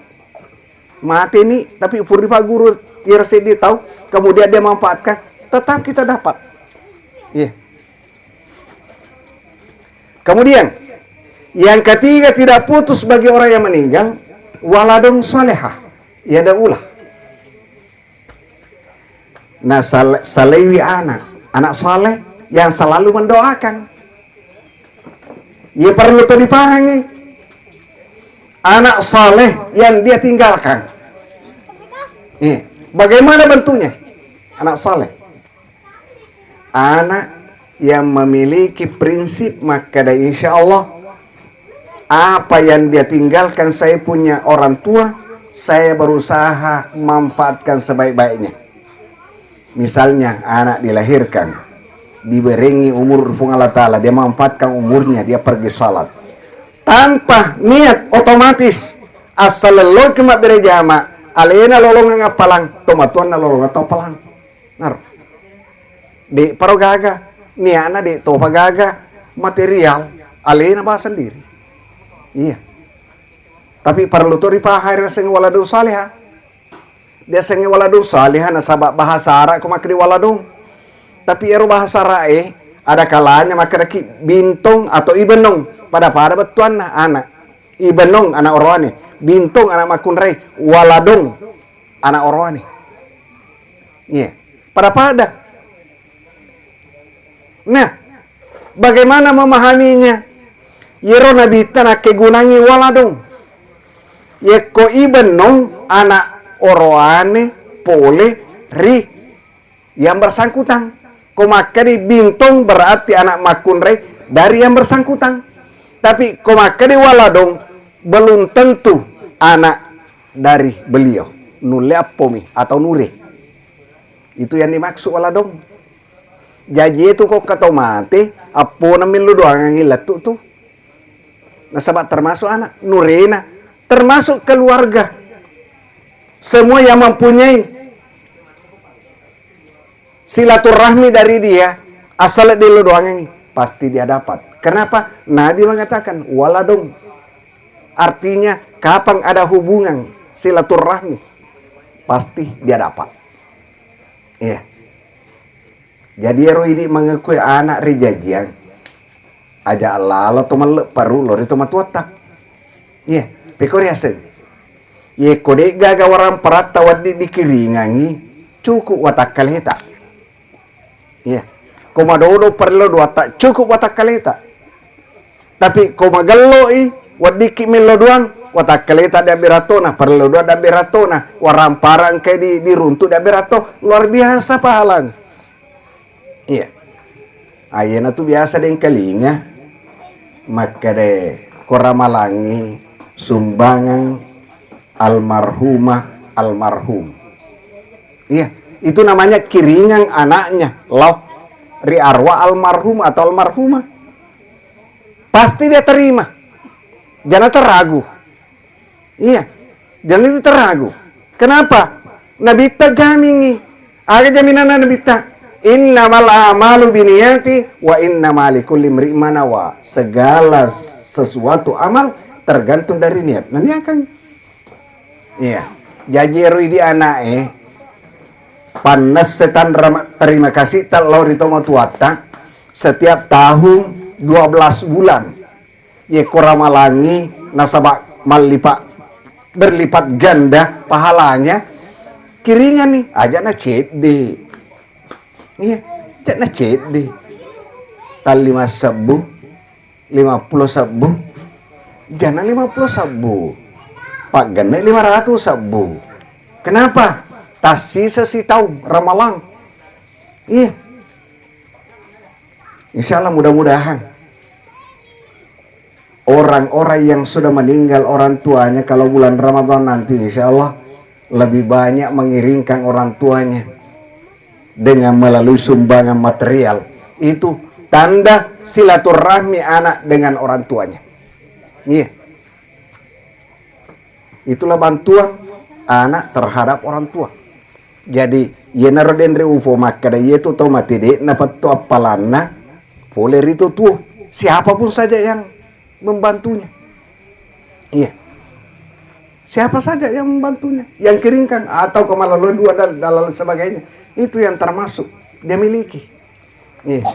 Mateni, tapi pura ri Pak Guru, iyaro seddi tau, kemudian dia manfaatkan, tetap kita dapat. Iya. Kemudian, yang ketiga tidak putus bagi orang yang meninggal, waladun salehah, yad'ulah. Nah, sal-, salewi anak, anak saleh yang selalu mendoakan. Iya perlu to dipahangi. Anak saleh yang dia tinggalkan. Iya. Bagaimana bentuknya? Anak saleh. Anak yang memiliki prinsip makkeda, insya Allah apa yang dia tinggalkan saya punya orang tua, saya berusaha manfaatkan sebaik-baiknya. Misalnya anak dilahirkan, diberengi umur Puang Allah Ta'ala, dia manfaatkan umurnya, dia pergi salat tanpa niat, otomatis asal lelloki mabbere jama, alena lolongeng appalang, tomatuanna lolongeng to appalang. Naro. De paro gaga, niatna de topa gaga, material, alena ba sendiri. Iya. Tapi perlu to ripahari naseng waladun saleha. Dia sengnge waladun saleha nasaba bahasa Arab ko makkeda waladun. Tapi ero bahasa Arab e, ada kalanya makkedaki bintong atau ibennong, pada-pada bettuanna anak. Ibennong anak oroane, bintong anak makkunrai, waladong anak oroane. Iya, pada-pada. Nah, bagaimana memahaminya? Yero nabitta nakkegunangi waladong. Yekko ibennong anak oroane pole ri yang bersangkutan. Ko makkedi bintong berarti anak makkunrai dari yang bersangkutan. Tapi ko makkedi waladong, belum tentu anak dari beliau. Nulle appomi atau nure. Itu yang dimaksud waladong. Jaji itu ko kato mate, appona millu doangangi lettu tu. Nasaba termasuk anak, nurena, termasuk keluarga. Semua yang mempunyai silaturahmi dari dia, asal dia lo doangangi, pasti dia dapat. Kenapa? Nabi mengatakan, waladong. Artinya, kapan ada hubungan silaturahmi, pasti dia dapat. Iya. Jadi ero idi mangekue anak rijajiang, aja lalo to melle paru lori to matuatta. Iya, pekko riaseng. Yekko de gaga waramparatta waddi dikiringangi, cukup watakkaleta. Iya. Ko madodo parello duatta, cukup watakkaleta. Tapi ko magelloi, weddikki mello doang, watakkaleta dabbe rattona, parello doang dabbe rattona, warampara engkai di, diruntu dabbe ratto, luar biasa pahalana. Iya. Ayena tu biasa dengkalinga makkeda ko ramalangi sumbangan almarhumah almarhum. Iya, itu namanya kiringan anaknya lao ri arwah almarhum atau almarhumah. Pasti dia terima. Jangan terragu. Iya, jangan terragu. Kenapa? Nabitta jamingi. Aga jaminanna Nabitta? Innamal a'malu biniyati wa innama likulli imri'in ma nawa. Segala sesuatu amal tergantung dari niat. Nah, niat kan? Iya. Jaji ero idi ana'e, pannesse tanra terima kasih ta lao ri tomatuatta setiap tahun dua belas bulan. Yekko ramalangi nasaba mallipat, berlipat ganda pahalanya, kiringanni, aja na cedde. Iya, aja na cedde. Tallima sebbu, lima puluh sebbu, jana lima puluh sebbu, paggenna lima ratus sebbu. Kenapa? Tassisa sitaung ramalang. Iya. Insya Allah, mudah-mudahan orang-orang yang sudah meninggal orang tuanya, kalau bulan Ramadan nanti, insya Allah lebih banyak mengiringkan orang tuanya dengan melalui sumbangan material. Itu tanda silaturahmi anak dengan orang tuanya. Iya. Itulah bantuan anak terhadap orang tua. Jadi, iyanaro denre upo makkeda, iyetu to mate de'na petto appalanna pole ri to tuo. Siapapun saja yang membantunya. Iya. Siapa saja yang membantunya, yang kiringkan atau kemalalo dua dan, dan lain sebagainya. Itu yang termasuk dia miliki. Iya.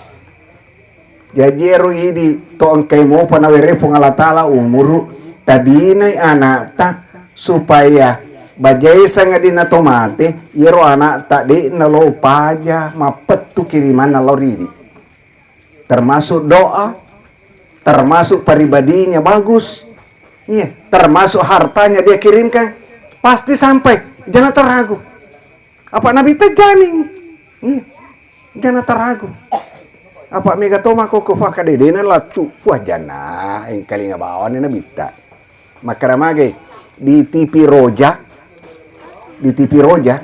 Jaji ero idi to engkai mopa nawere Puang Allah Ta'ala umuru, tabinai anakta supaya bajai sangadinna to mate, iyero anakta de nalo paja mappettu kirimanna lao ridi. Termasuk doa, termasuk pribadinya bagus. Iya, termasuk hartanya dia kirimkan, pasti sampai. Jangan terragu. Apa Nabi tejaning? Iya. Jangan terragu. Apa mega to makkokko fakkeda dena lattu, wah, jana engkalinga bawanni nabitta. Makkeda magai di T V Roja, di T V Roja,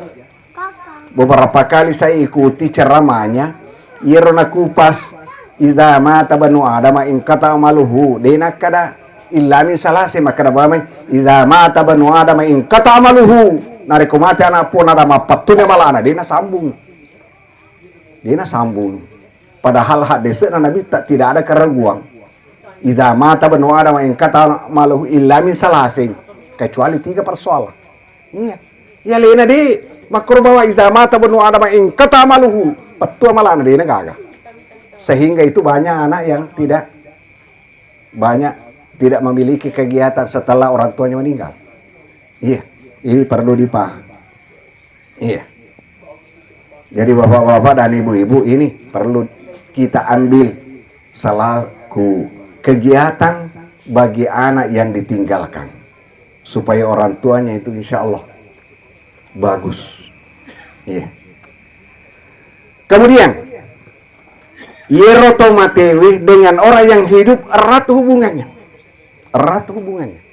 beberapa kali saya ikuti ceramahnya, iyaro nakupas, "Idza mata banu Adama inqata amaluhu," de nakkeda, "Illa min salasi," makkeda bawamai, "Idza mata banu Adama inqata amaluhu." Narekko mate anak pona Adama, pattuni amalana, de nasambung. De nasambung. Padahal haddese'na Nabitta tidak ada keraguan. "Idza mata banu Adama inqata amaluhu illa min salasin," kecuali tiga persoalan. Iya. Iya lena de makkoro bawa, "Idza mata banu Adama inqata amaluhu," pettu amalana, de nagaga. Sehingga itu banyak anak yang tidak, banyak tidak memiliki kegiatan setelah orang tuanya meninggal. Iya, ini perlu dipaham. Iya. Jadi bapak-bapak dan ibu-ibu, ini perlu kita ambil selaku kegiatan bagi anak yang ditinggalkan, supaya orang tuanya itu insya Allah bagus. Iya. Kemudian, iyero to matewe dengan orang yang hidup erat hubungannya. Erat hubungannya.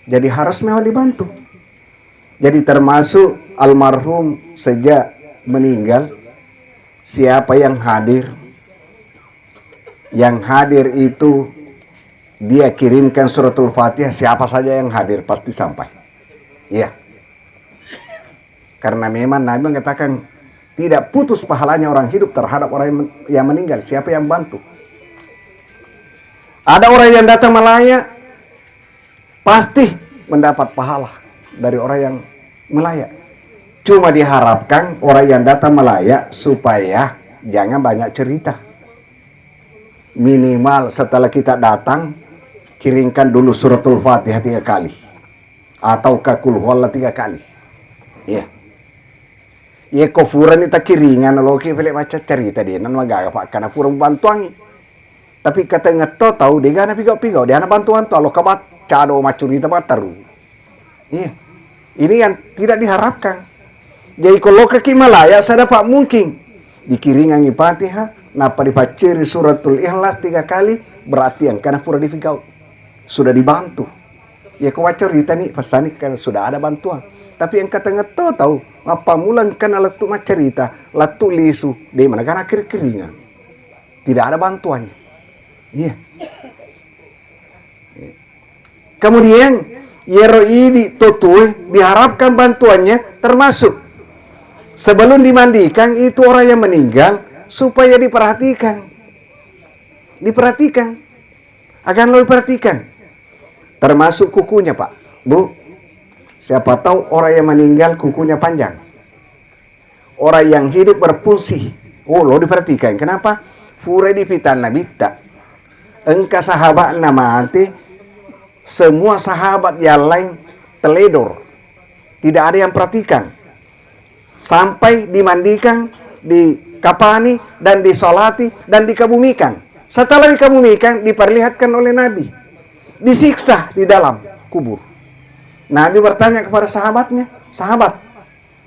Jadi harus memang dibantu. Jadi termasuk almarhum sejak meninggal, siapa yang hadir, yang hadir itu dia kirimkan suratul Fatihah, siapa saja yang hadir pasti sampai. Iya. Karena memang Nabi mengatakan tidak putus pahalanya orang hidup terhadap orang yang men-, yang meninggal, siapa yang bantu. Ada orang yang datang melayat, pasti mendapat pahala dari orang yang melayat. Cuma diharapkan orang yang datang melayat supaya jangan banyak cerita. Minimal setelah kita datang, kiringkan dulu suratul Fatihah tiga kali. Atau ka Qul Huwallah tiga kali. Iya. Iya, ko furani takiringan, loki pele macca cerita, de na magaga, Pak, karena fura bantuangi. Tapi katengngetto tau, dega na pigau-pigau, dega na bantu-bantu, lo kabat, cado macurita, Pak, teru. Iya. Ini yang tidak diharapkan. Jadi, ko lokaki malaya, sedapat mungkin dikiringangi Fatihah, nappa dipacceri suratul Ikhlas tiga kali, berarti engkana pura dipigau. Sudah dibantu. Ya, ko wacco ritani, pesanni kan sudah ada bantuan. Tapi engka tengngetto tau, mappamula engkana lettu maccarita, lettu lisu, de managana kiri-kiringan. Tidak ada bantuannya. Iya. Kemudian, yero idi totue diharapkan bantuannya, termasuk sebelum dimandikan itu orang yang meninggal supaya diperhatikan. Diperhatikan. Akan lo diperhatikan. Termasuk kukunya, Pak. Bu, siapa tahu orang yang meninggal kukunya panjang. Orang yang hidup berfungsi. Oh, lo diperhatikan. Kenapa? Fura dipitanna bitta. Engka sahabatna mate, semua sahabat yang lain teledor. Tidak ada yang perhatikan. Sampai dimandikan, dikapani, dan disolati, dan dikebumikan. Setelah dikebumikan, diperlihatkan oleh Nabi. Disiksa di dalam kubur. Nabi bertanya kepada sahabatnya, "Sahabat,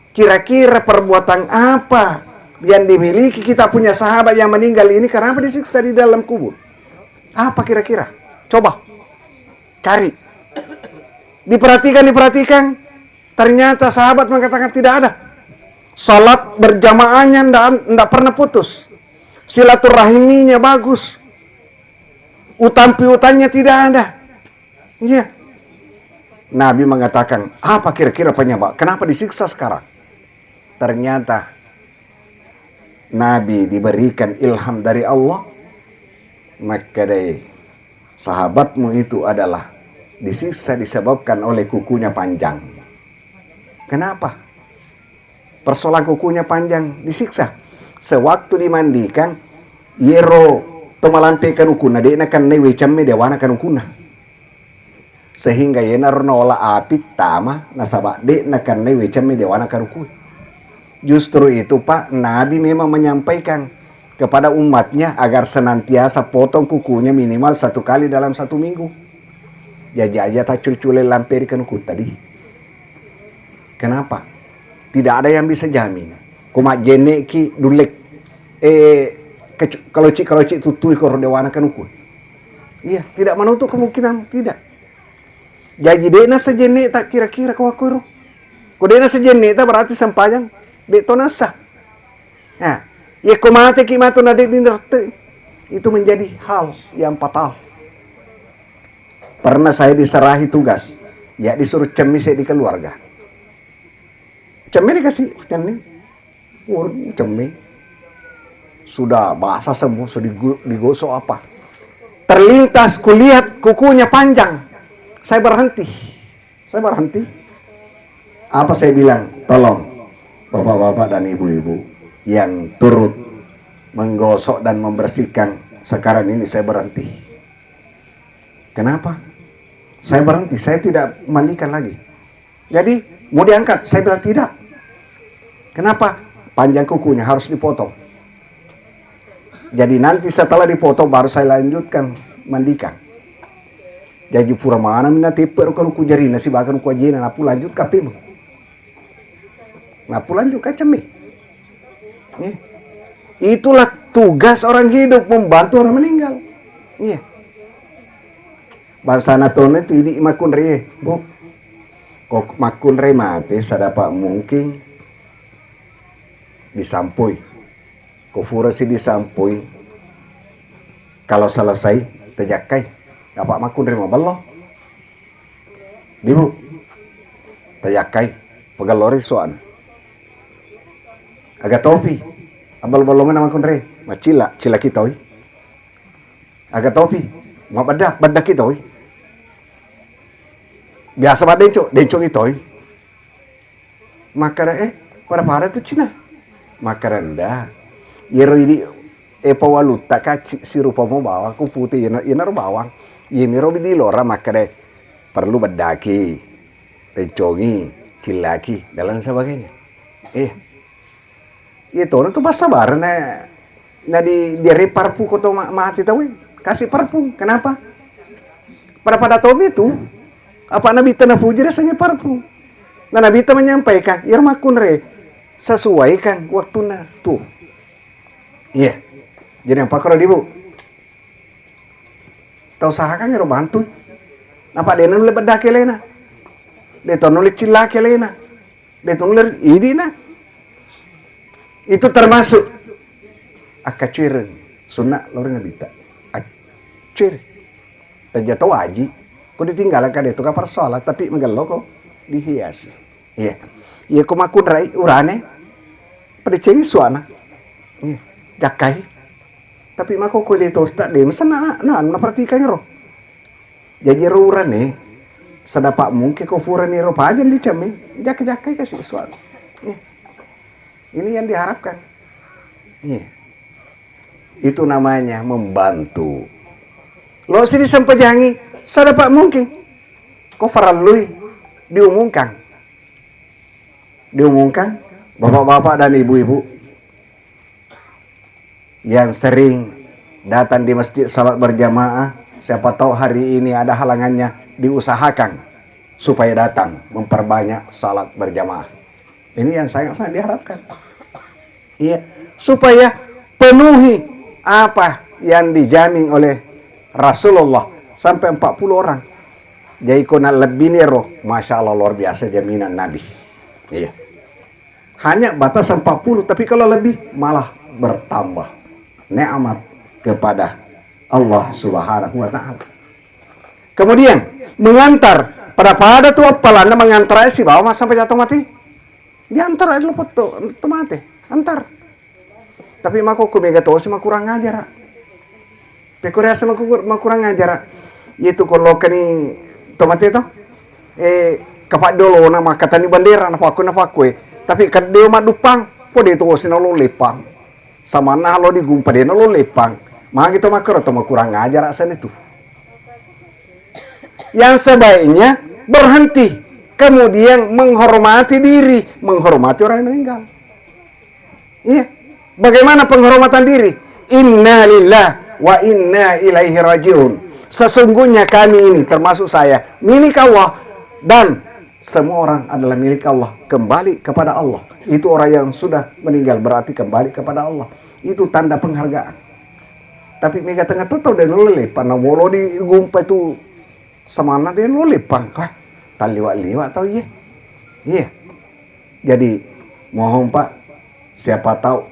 kira-kira perbuatan apa yang dimiliki kita punya sahabat yang meninggal ini, kenapa disiksa di dalam kubur? Apa kira-kira? Coba cari." Diperhatikan, diperhatikan, ternyata sahabat mengatakan tidak ada. Salat berjamaahnya ndak, ndak pernah putus. Silaturahiminya bagus. Utang piutangnya tidak ada. Iya. Nabi mengatakan, "Apa kira-kira penyebab? Kenapa disiksa sekarang?" Ternyata Nabi diberikan ilham dari Allah. Makkedai, "Sahabatmu itu adalah disiksa disebabkan oleh kukunya panjang." Kenapa? Persoalan kukunya panjang, disiksa. Sewaktu dimandikan, yero to malampe kanukunna, de nakennai wecemme dewana kanukunna. Sehingga yenaro naola api tama, nasaba de nakennai wecemme dewana kanukue. Justru itu, Pak, Nabi memang menyampaikan kepada umatnya agar senantiasa potong kukunya minimal satu kali dalam satu minggu. Jaji aja taccucule lamperi kanukutta di. Kenapa? Tidak ada yang bisa jamin. Ko majjenneki dullek, eh, Eh, cu-, kalau ci, kalau ci tutui koro dewana kanuku. Iya, tidak menutup kemungkinan, tidak. Jaji de'na sejenne tak kira-kira ko aku ro. Ko de'na sejenne tak berarti sempajang de' to nasa. Nah, ya ko mate ki matu na de' dinerte. Itu menjadi hal yang fatal. Pernah saya diserahi tugas, ya disuruh cemmi saya di keluarga. Cemmi dikasih, cemmi. Waduh, cemmi. Sudah basah semua, sudah digu-, digosok apa. Terlintas kulihat kukunya panjang. Saya berhenti. Saya berhenti. Apa saya bilang? Tolong, bapak-bapak dan ibu-ibu yang turut menggosok dan membersihkan, sekarang ini saya berhenti. Kenapa? Saya berhenti, saya tidak mandikan lagi. Jadi, mau diangkat? Saya bilang, "Tidak." "Kenapa?" "Panjang kukunya, harus dipotong." Jadi, nanti setelah dipotong, baru saya lanjutkan mandikan. Jadi, pura mana mina tepe ro kaluku jarina, sibaga ro ku ajena, napu lanjut kapimu. Napu lanjut kacemmi. Eh. Itulah tugas orang hidup, membantu orang meninggal. Iya. Bangsana tona tu idi makkunrai, Bu. Ko makkunrai mate, sadapa mungkin disampoi. Ko furasi disampoi, kalau selesai, tajakkai. Apa makkunrai mabello? Dibu, tajakkai. Pegallori suana. Aga topi. Abal-balongna makkunrai. Macilla, cilla kitoi. Aga topi, mabedda, bedda kitoi. Biasa maddenco, denco kitoi. Makkeda, "Eh, pada-pada tu cina." Makkeda, "Nda. Iyaro idi, eh, pawalutta kaci sirupa mo bawang, ku pute iyana, iyanaro bawang. Iyamiro bidi lora makkeda, perlu beddaki, rencongi, cillaki, dan lain sebagainya." Eh, Iya tono tu passabareng na, na di, diare parfum ko to ma-, mati tau e. Kasih parfum. Kenapa? Pada-pada tomi tu, apa Nabitta napuji rasanya parfum. Na Nabitta menyampaikan, "Iyaro makkunrai, sesuaikan waktunna." Tuh. Iya. Jadi apa koro dibu? Tau usahakan ero bantu. Napa de' nulle beddaki alena. De' to nulle cillaki alena. De' to nulle idina. Itu termasuk akkacuireng sunna lori Nabitta. Accuireng. Teja to waji. Ko ditinggalkan de' to ka persoalan, tapi magello ko dihiasi. Iya. Iya ko makkunrai urane, padecengi suana. Iya. Jakkai. Tapi makkokko de' tosta, de' masa na, na, na perhatikan ro. Jaji ro urane, sadapa mungkin ko furani ro pajang dicammi, jakka-jakkai kasi suara. Iya. Ini yang diharapkan. Iya. Itu namanya membantu. Lo sini sempajangi, sadapa mungkin. Ko farallui diumumkan. Diumumkan, bapak-bapak dan ibu-ibu yang sering datang di masjid salat berjamaah, siapa tahu hari ini ada halangannya, diusahakan supaya datang memperbanyak salat berjamaah. Ini yang sangat-sangat diharapkan. Iya, supaya penuhi apa yang dijamin oleh Rasulullah sampai empat puluh orang. Jadi ko na lebbi niro, Masya Allah, luar biasa jaminan Nabi. Iya. Hanya batas empat puluh, tapi kalau lebih malah bertambah nikmat kepada Allah Subhanahu wa Ta'ala. Kemudian mengantar, pada-pada tu appalanna mengantar sibawa sampai jatuh mati. Diantar aja lo potto, to mate, antar. Tapi makkokko mega tosi makurang ajara. Pekko riaseng maku-, makurang ajara. Itu ko lokani to mate to. Eh, kapaddolona makkatani bandera na pakku na pakku e. Tapi kedde maddupang, pode tosi na lo lepang. Samanna lo digumpa de na lo lepang. Magi to makkoro to makurang ajara sene tu. Yang sebaiknya berhenti, kemudian menghormati diri, menghormati orang yang meninggal. Iya. Bagaimana penghormatan diri? Inna lillah wa inna ilaihi rajiun. Sesungguhnya kami ini, termasuk saya, milik Allah, dan semua orang adalah milik Allah. Kembali kepada Allah. Itu orang yang sudah meninggal berarti kembali kepada Allah. Itu tanda penghargaan. Tapi mega tengnga to tau de' nulle leppa, na molo digumpa itu samanna de' nulle leppa. Wah, talliwa-liwa tau iye. Iya. Jadi mohon Pak, siapa tahu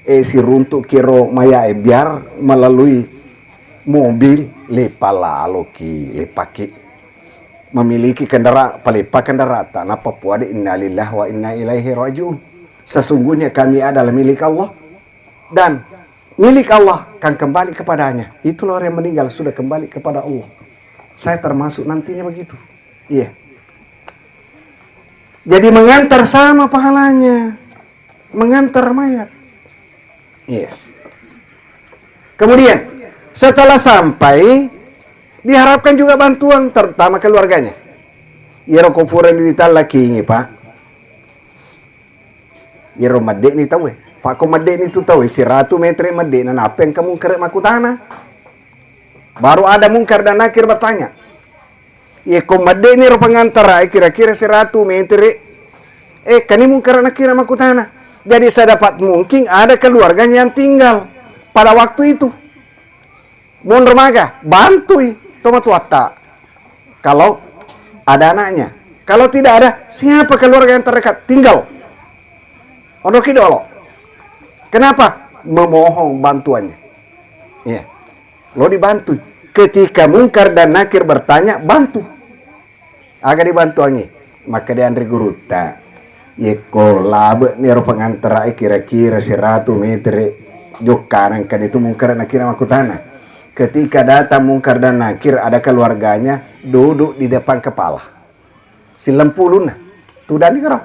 eh siruntuk kiro maya eh biar melalui mobil leppa laloki, leppaki. Memiliki kendaraan, paleppa kendaraan, nappa puade innalillahi wa inna ilaihi rajiun. Sesungguhnya kami adalah milik Allah dan milik Allah akan kembali kepadanya. Itulah orang yang meninggal sudah kembali kepada Allah. Saya termasuk nantinya begitu. Iya. Jadi mengantar sama pahalanya. Mengantar mayat. Iya. Kemudian setelah sampai diharapkan juga bantuan terutama keluarganya. Iyaro ko pura ditallaki, Pak. Iyaro medde'ni tauwe. Pakko medde'ni tu tauwe, siratu metere medde'na, nappa engka mungkar makkutana. Baru ada mungkar dan nakir bertanya. Iya, ko medde'ni ro pengantara, eh, kira-kira siratu metere, eh, kani mungkar nakir makkutana. Jadi sedapat mungkin ada keluarganya yang tinggal pada waktu itu. Monro maga, bantui tomatuatta. Kalau ada anaknya. Kalau tidak ada, siapa keluarga yang terdekat? Tinggal. Onroki dolo. Kenapa? Memohon bantuannya. Iya. Lo dibantui. Ketika mungkar dan nakir bertanya, bantu. Aga dibantuangi? Makkeda anre gurutta, yekko labe'ni ero pengantarae kira-kira siratu metere jokkanang, kan itu mungkar nakir makkutana. Ketika datang mungkar dan nakir, ada keluarganya duduk di depan kepala. Silempulunna. Tudani karo.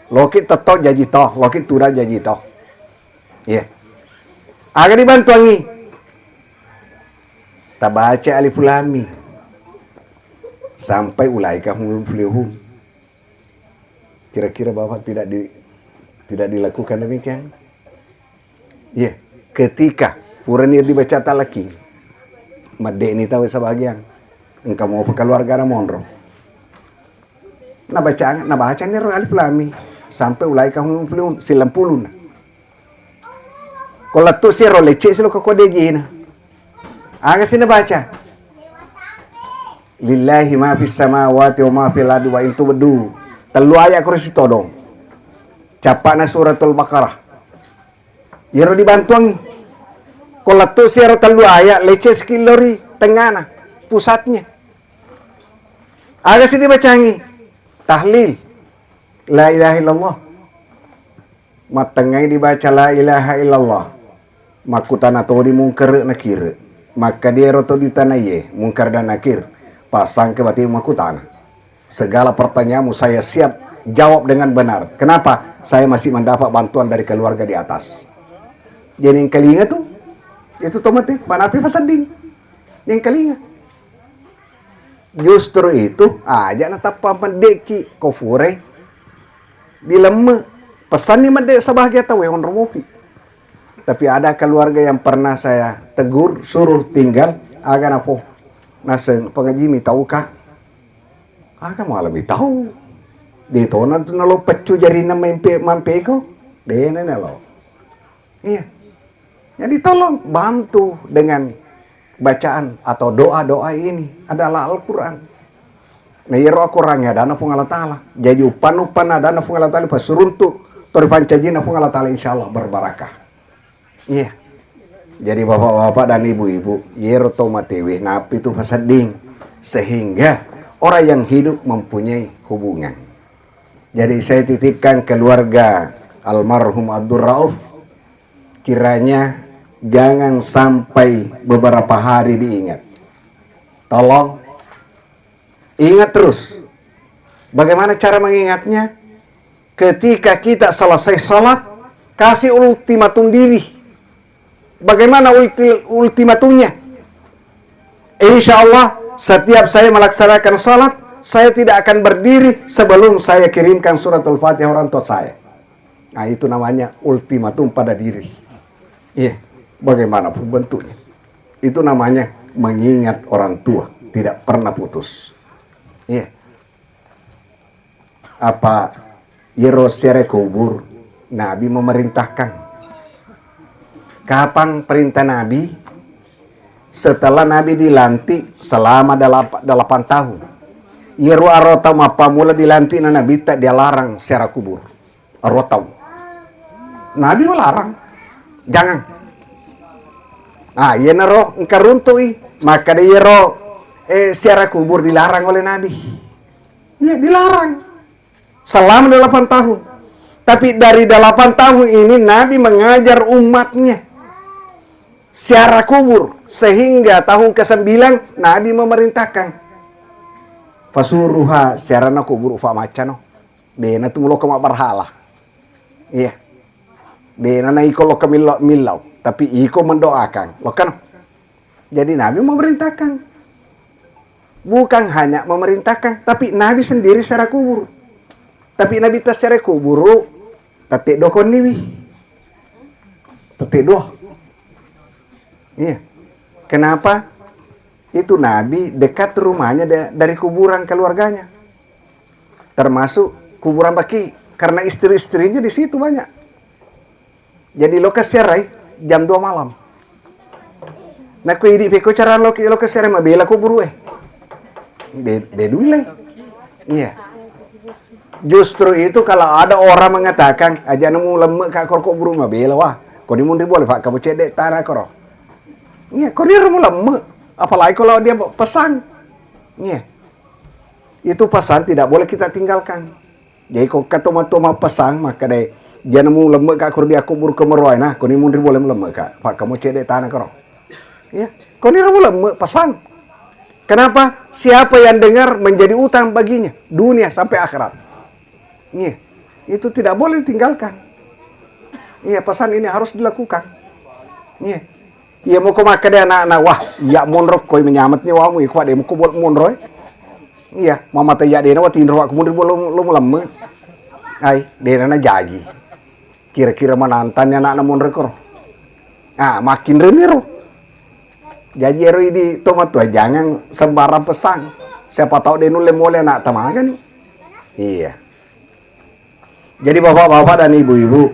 Loki tetto jaji to, loki tudang jaji to. Iya. Aga dibantuangi? Tabaca alif lam mim sampai ulaika humul muflihun. Kira-kira Bapak tidak di, tidak dilakukan demikian? Iya, ketika purani dibaca talaki, medde'ni tau sebagian, engka mopa keluarga na monro. Nabaca, nabacani ro alif lam mim sampai ulaika humul muflihun, silempulunna. Ko lettu si ro lecce si lo ko kodegina. Aga si nabaca? Lillahi ma fis samawati wa ma fil ardi wa in tubdu. Tellu ayat koro si todong. Cappana suratul Baqarah. Iyaro dibantuangi. Ko lettu si ro tellu ayat lecce sikillori tengana, pusatnya. Aga si dibacangi? Tahlil. La ilaha illallah. Mattengngai dibaca la ilaha illallah. Makkutana todi mungkar nakir. Makkadiero to ditanaiye mungkar dan nakir. Pasangke bati makkutana. Segala pertanyaanmu saya siap jawab dengan benar. Kenapa? Saya masih mendapat bantuan dari keluarga di atas. Jadi engkalinga tu, itu tomate, manapi pasedding. Engkalinga. Justru itu, aja natappa medde'ki, ko furai dilemme. Pesanni medde sebahagia tau, onro mopi. Tapi ada keluarga yang pernah saya tegur, suruh tinggal, aga napo. Naseng pengajimi tau, Kak. Aga malami tau. De tona tu nalo peccu jarina mempe, mampeko. De nalo. Iya. Jadi tolong bantu dengan bacaan atau doa-doa ini adalah Al-Quran. Nah, iyaro Al-Quran ya adana Puang Allah Ta'ala. Jadi upan-upan adana Puang Allah Ta'ala, pasuruntu tori pancajina Puang Allah Ta'ala, insya Allah berbarakah. Iya. Jadi bapak-bapak dan ibu-ibu, iyaro to matewe napi tu pasedding, sehingga orang yang hidup mempunyai hubungan. Jadi saya titipkan keluarga almarhum Abdul Rauf, kiranya jangan sampai beberapa hari diingat. Tolong ingat terus. Bagaimana cara mengingatnya? Ketika kita selesai sholat, kasih ultimatum diri. Bagaimana ulti-, ultimatumnya? Insya Allah, setiap saya melaksanakan sholat, saya tidak akan berdiri sebelum saya kirimkan suratul Fatihah orang tua saya. Nah, itu namanya ultimatum pada diri. Iya, bagaimanapun bentuknya. Itu namanya mengingat orang tua, tidak pernah putus. Iya. Apa iyaro siare kubur, Nabi memerintahkan. Kapang perintah Nabi? Setelah Nabi dilantik selama dalap-, delapan tahun. Iyaro arotau mappamula dilantikna Nabitta, dialarang siara kubur. Arotau. Nabi melarang. Jangan. Ah, iyanaro engka runtu'i. Makkeda iyaro, eh, siara kubur dilarang oleh Nabi. Iya, dilarang. Selama delapan tahun. Tapi dari delapan tahun ini Nabi mengajar umatnya siara kubur, sehingga tahun kesembilan Nabi memerintahkan, "Fasuruha siarana kubur ufa maccano." Dena tu muloka mabbarhala. Iya. Dena na iko loka millau, millau, tapi iko mendoakan. Loka no. Jadi Nabi memerintahkan. Bukan hanya memerintahkan, tapi Nabi sendiri siara kubur. Tapi Nabitta siara kubur, tette dua koniwi. Tette dua. Iya. Kenapa? Itu Nabi dekat rumahnya da-, dari kuburan keluarganya. Termasuk kuburan Baki, karena istri-istrinya di situ banyak. Jadi loka siarai jam dua malam. Nakko idi peko cara loki, loka siarai mabela kuburu e. De, de dulle. Iya. Justru itu kalau ada orang mengatakan, "Aja nemu lemme ka korko buru mabela wah." Koni munri boleh pak kamu cedek tanah koro. Iya, koni remu lemme. Apalagi kalau dia pesan. Iya. Itu pesan tidak boleh kita tinggalkan. Jadi ko engka tomatoa mappesang makkeda, "Janemu lemme ka kuro di aku buru kemeroai nah, koni munri boleh lemme ka, pak kamu cedek tanah koro." Ya, koni remu lemme pesang. Kenapa? Siapa yang dengar menjadi utang baginya dunia sampai akhirat. Iya, itu tidak boleh ditinggalkan. Iya, pesan ini harus dilakukan. Iya. Iya, moko makkeda anakna, "Wah, iya monro koi menyamet nyawamu, iko de moko bol monro." Iya, mamata iya dena watinro aku munri bol lo, lo lemme. Ai, dena na jaji. Kira-kira manantanni anakna monro koro. Ah, makin reniro. Jaji ero idi tomatua jangan sembarang pesan. Siapa tahu de nulle mole anak tamagani. Iya. Jadi bapak-bapak dan ibu-ibu,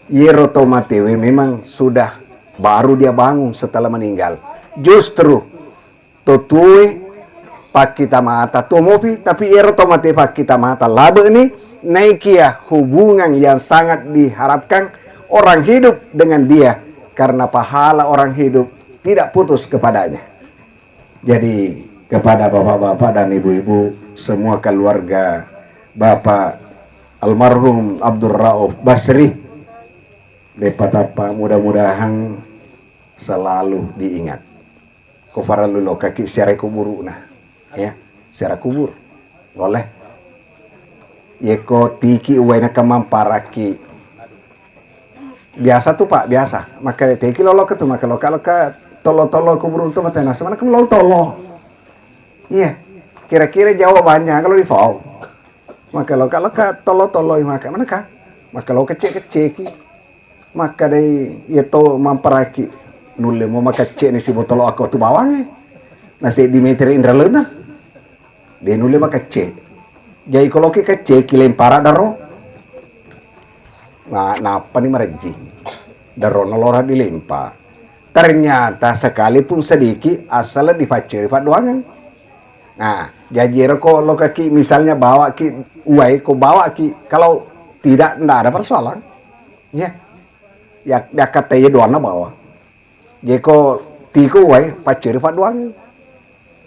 iyero to matewe memang sudah baru dia bangun setelah meninggal. Justru to tue pakkita mata to mopi, tapi iyero to mate pakkita mata labe ni naikia hubungan yang sangat diharapkan orang hidup dengan dia karena pahala orang hidup tidak putus kepadanya. Jadi, kepada bapak-bapak dan ibu-ibu, semua keluarga Bapak almarhum Abdul Rauf Basri, Depatappa, mudah-mudahan selalu diingat. Ko farellu lokaki siarai kuburuna, ya, siarai kubur. Boleh. Yeko tiki uwaina kemamparaki. Biasa tu pak, biasa. Maka teki loloka tu, maka loka-loka tolo-tolo kuburung tu mate nasa mana kemlau tolo. Iya, kira-kira jawabannya kalau di fau. Maka loka-loka tolo-tolo maka mana ka? Maka loka cek-ceki. Maka dai iya to mamparaki. Nulle mo maka cek ni si botolo aku tu bawange. Nasi di meter indralena. De nulle makecce. Jai koloki kecce ki lempara daro. Na, nappani marejjing. Daro nolora dilempa. Ternyata sekalipun sedikit asal dipacceri paddoangeng. Nah, jaji ero ko lokaki misalnya bawa ki uwai ko bawa ki kalau tidak ndak ada persoalan. Ya. Ya, ya kata iya doanna bawa. Jeko tiko wae pacceri paddoangeng.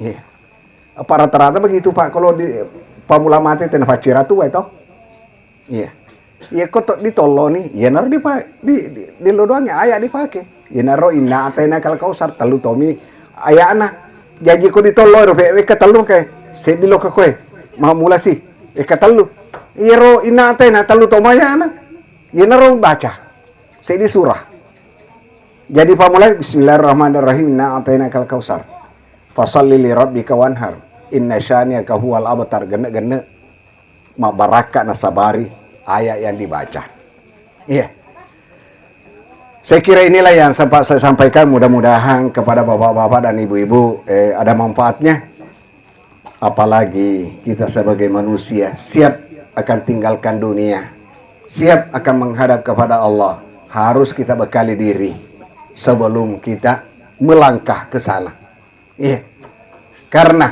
Iya. Apa rata-rata begitu, Pak, kalau di pamula mate tena paccera tu wae to. Iya. Iya ko to ditollo ni, iya naro di, di, di, di lo doang aya dipake. Iya naro inna atena kal kausar tellu tomi ayana. Jaji ko ditollo ro pe wekka tellu ke seddi lo ke koe. Mamula si wekka tellu. Iyaro inna atena tellu tomi ayana. Iya naro baca seddi surah. Jadi pamulai, "Bismillahirrahmanirrahim, inna a'tainakal kautsar. Fasalli li rabbika wanhar, inna syani'aka huwal abtar." Genne-genne, mabbarakka nasabari ayat yang dibaca. Iya. Saya kira inilah yang sempat saya sampaikan. Mudah-mudahan kepada bapak-bapak dan ibu-ibu, eh, ada manfaatnya. Apalagi kita sebagai manusia siap akan tinggalkan dunia, siap akan menghadap kepada Allah, harus kita bekali diri. sebelum kita melangkah ke sana. Iya. Karena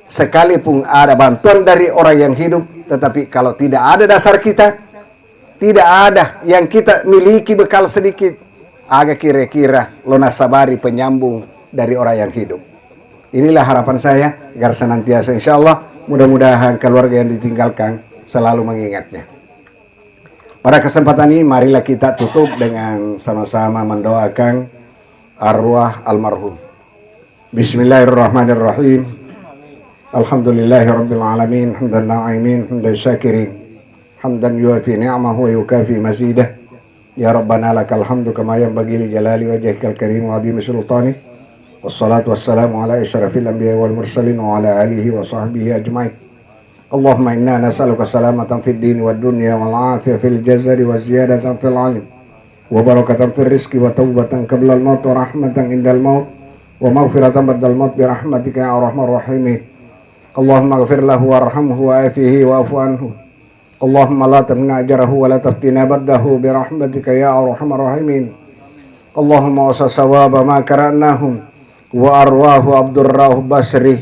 sekalipun ada bantuan dari orang yang hidup, tetapi kalau tidak ada dasar kita, tidak ada yang kita miliki bekal sedikit, aga kira-kira lo nasabari penyambung dari orang yang hidup. Inilah harapan saya, agar senantiasa, insya Allah, mudah-mudahan keluarga yang ditinggalkan selalu mengingatnya. Pada kesempatan ini, marilah kita tutup dengan sama-sama mendoakan arwah almarhum. Bismillahirrahmanirrahim. Alhamdulillahirabbil alamin, hamdan na'imin, hamdan syakirin, hamdan yuwafi ni'amahu wa yukafi mazidah. Ya Rabbana lakal hamdu kama yanbaghi li jalali wajhikal karim wa azimi sultanik. Wassalatu wassalamu ala asyrafil anbiya wal mursalin wa ala alihi wa sahbihi ajmain. Allahumma inna nas'aluka salamatan fid dini wad dunya wal afiyah fil jasadi wa ziyadatan fil ilm wa barakatan fir rizqi wa taubatan qablal maut wa rahmatan indal maut wa maghfiratan ba'dal maut bi rahmatika ya arhamar rahimin. Allahumma ighfir lahu warhamhu wa afihi wa'fu anhu. Allahumma la tahrimna ajrahu wa la taftinna ba'dahu bi rahmatika ya arhamar rahimin. Allahumma usa sawaba ma qara'nahum wa arwahu Abdurrauf Basri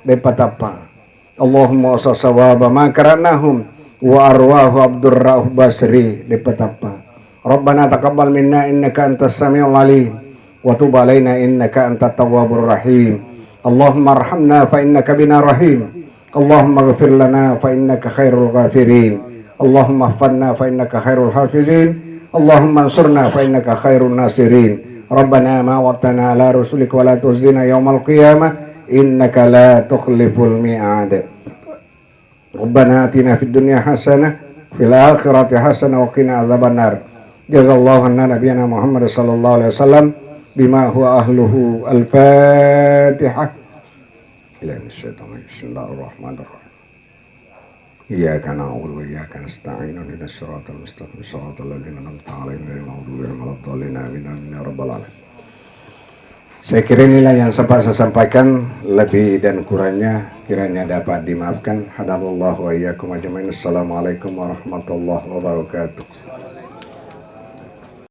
de patappa. Allahumma usa sawaba ma qara'nahum wa arwahu Abdurrauf Basri de patappa. Rabbana taqabbal minna innaka antas samiul alim wa tub alaina innaka antat tawwabur rahim. Allahumma arhamna fa innaka bina rahim. Allahumma ighfir lana fa innaka khairul ghafirin. Allahumma ihfazna fa innaka khairul hafizin. Allahumma ansurna fa innaka khairun nasirin. Rabbana ma wa'adtana ala rusulika wa la tukhzina yaumal qiyamah innaka la tukhliful mi'ad. Rabbana atina fid dunya hasanah wa fil akhirati hasanah wa qina adzabannar. Jazallahu anna nabiyyana Muhammad sallallahu alaihi wasallam bima huwa ahluhu. Al-Fatihah. Bismillahirrahmanirrahim. Iyyaka na'budu wa iyyaka nasta'in. Ihdinas siratal mustaqim. Siratal ladzina an'amta 'alaihim ghairil maghdubi 'alaihim waladdallin. Amin. Amin ya rabbal alamin. Saya kira inilah yang sempat saya sampaikan, lebih dan kurangnya kiranya dapat dimaafkan. Hadanallahu wa iyyakum ajmain. Assalamualaikum warahmatullahi wabarakatuh.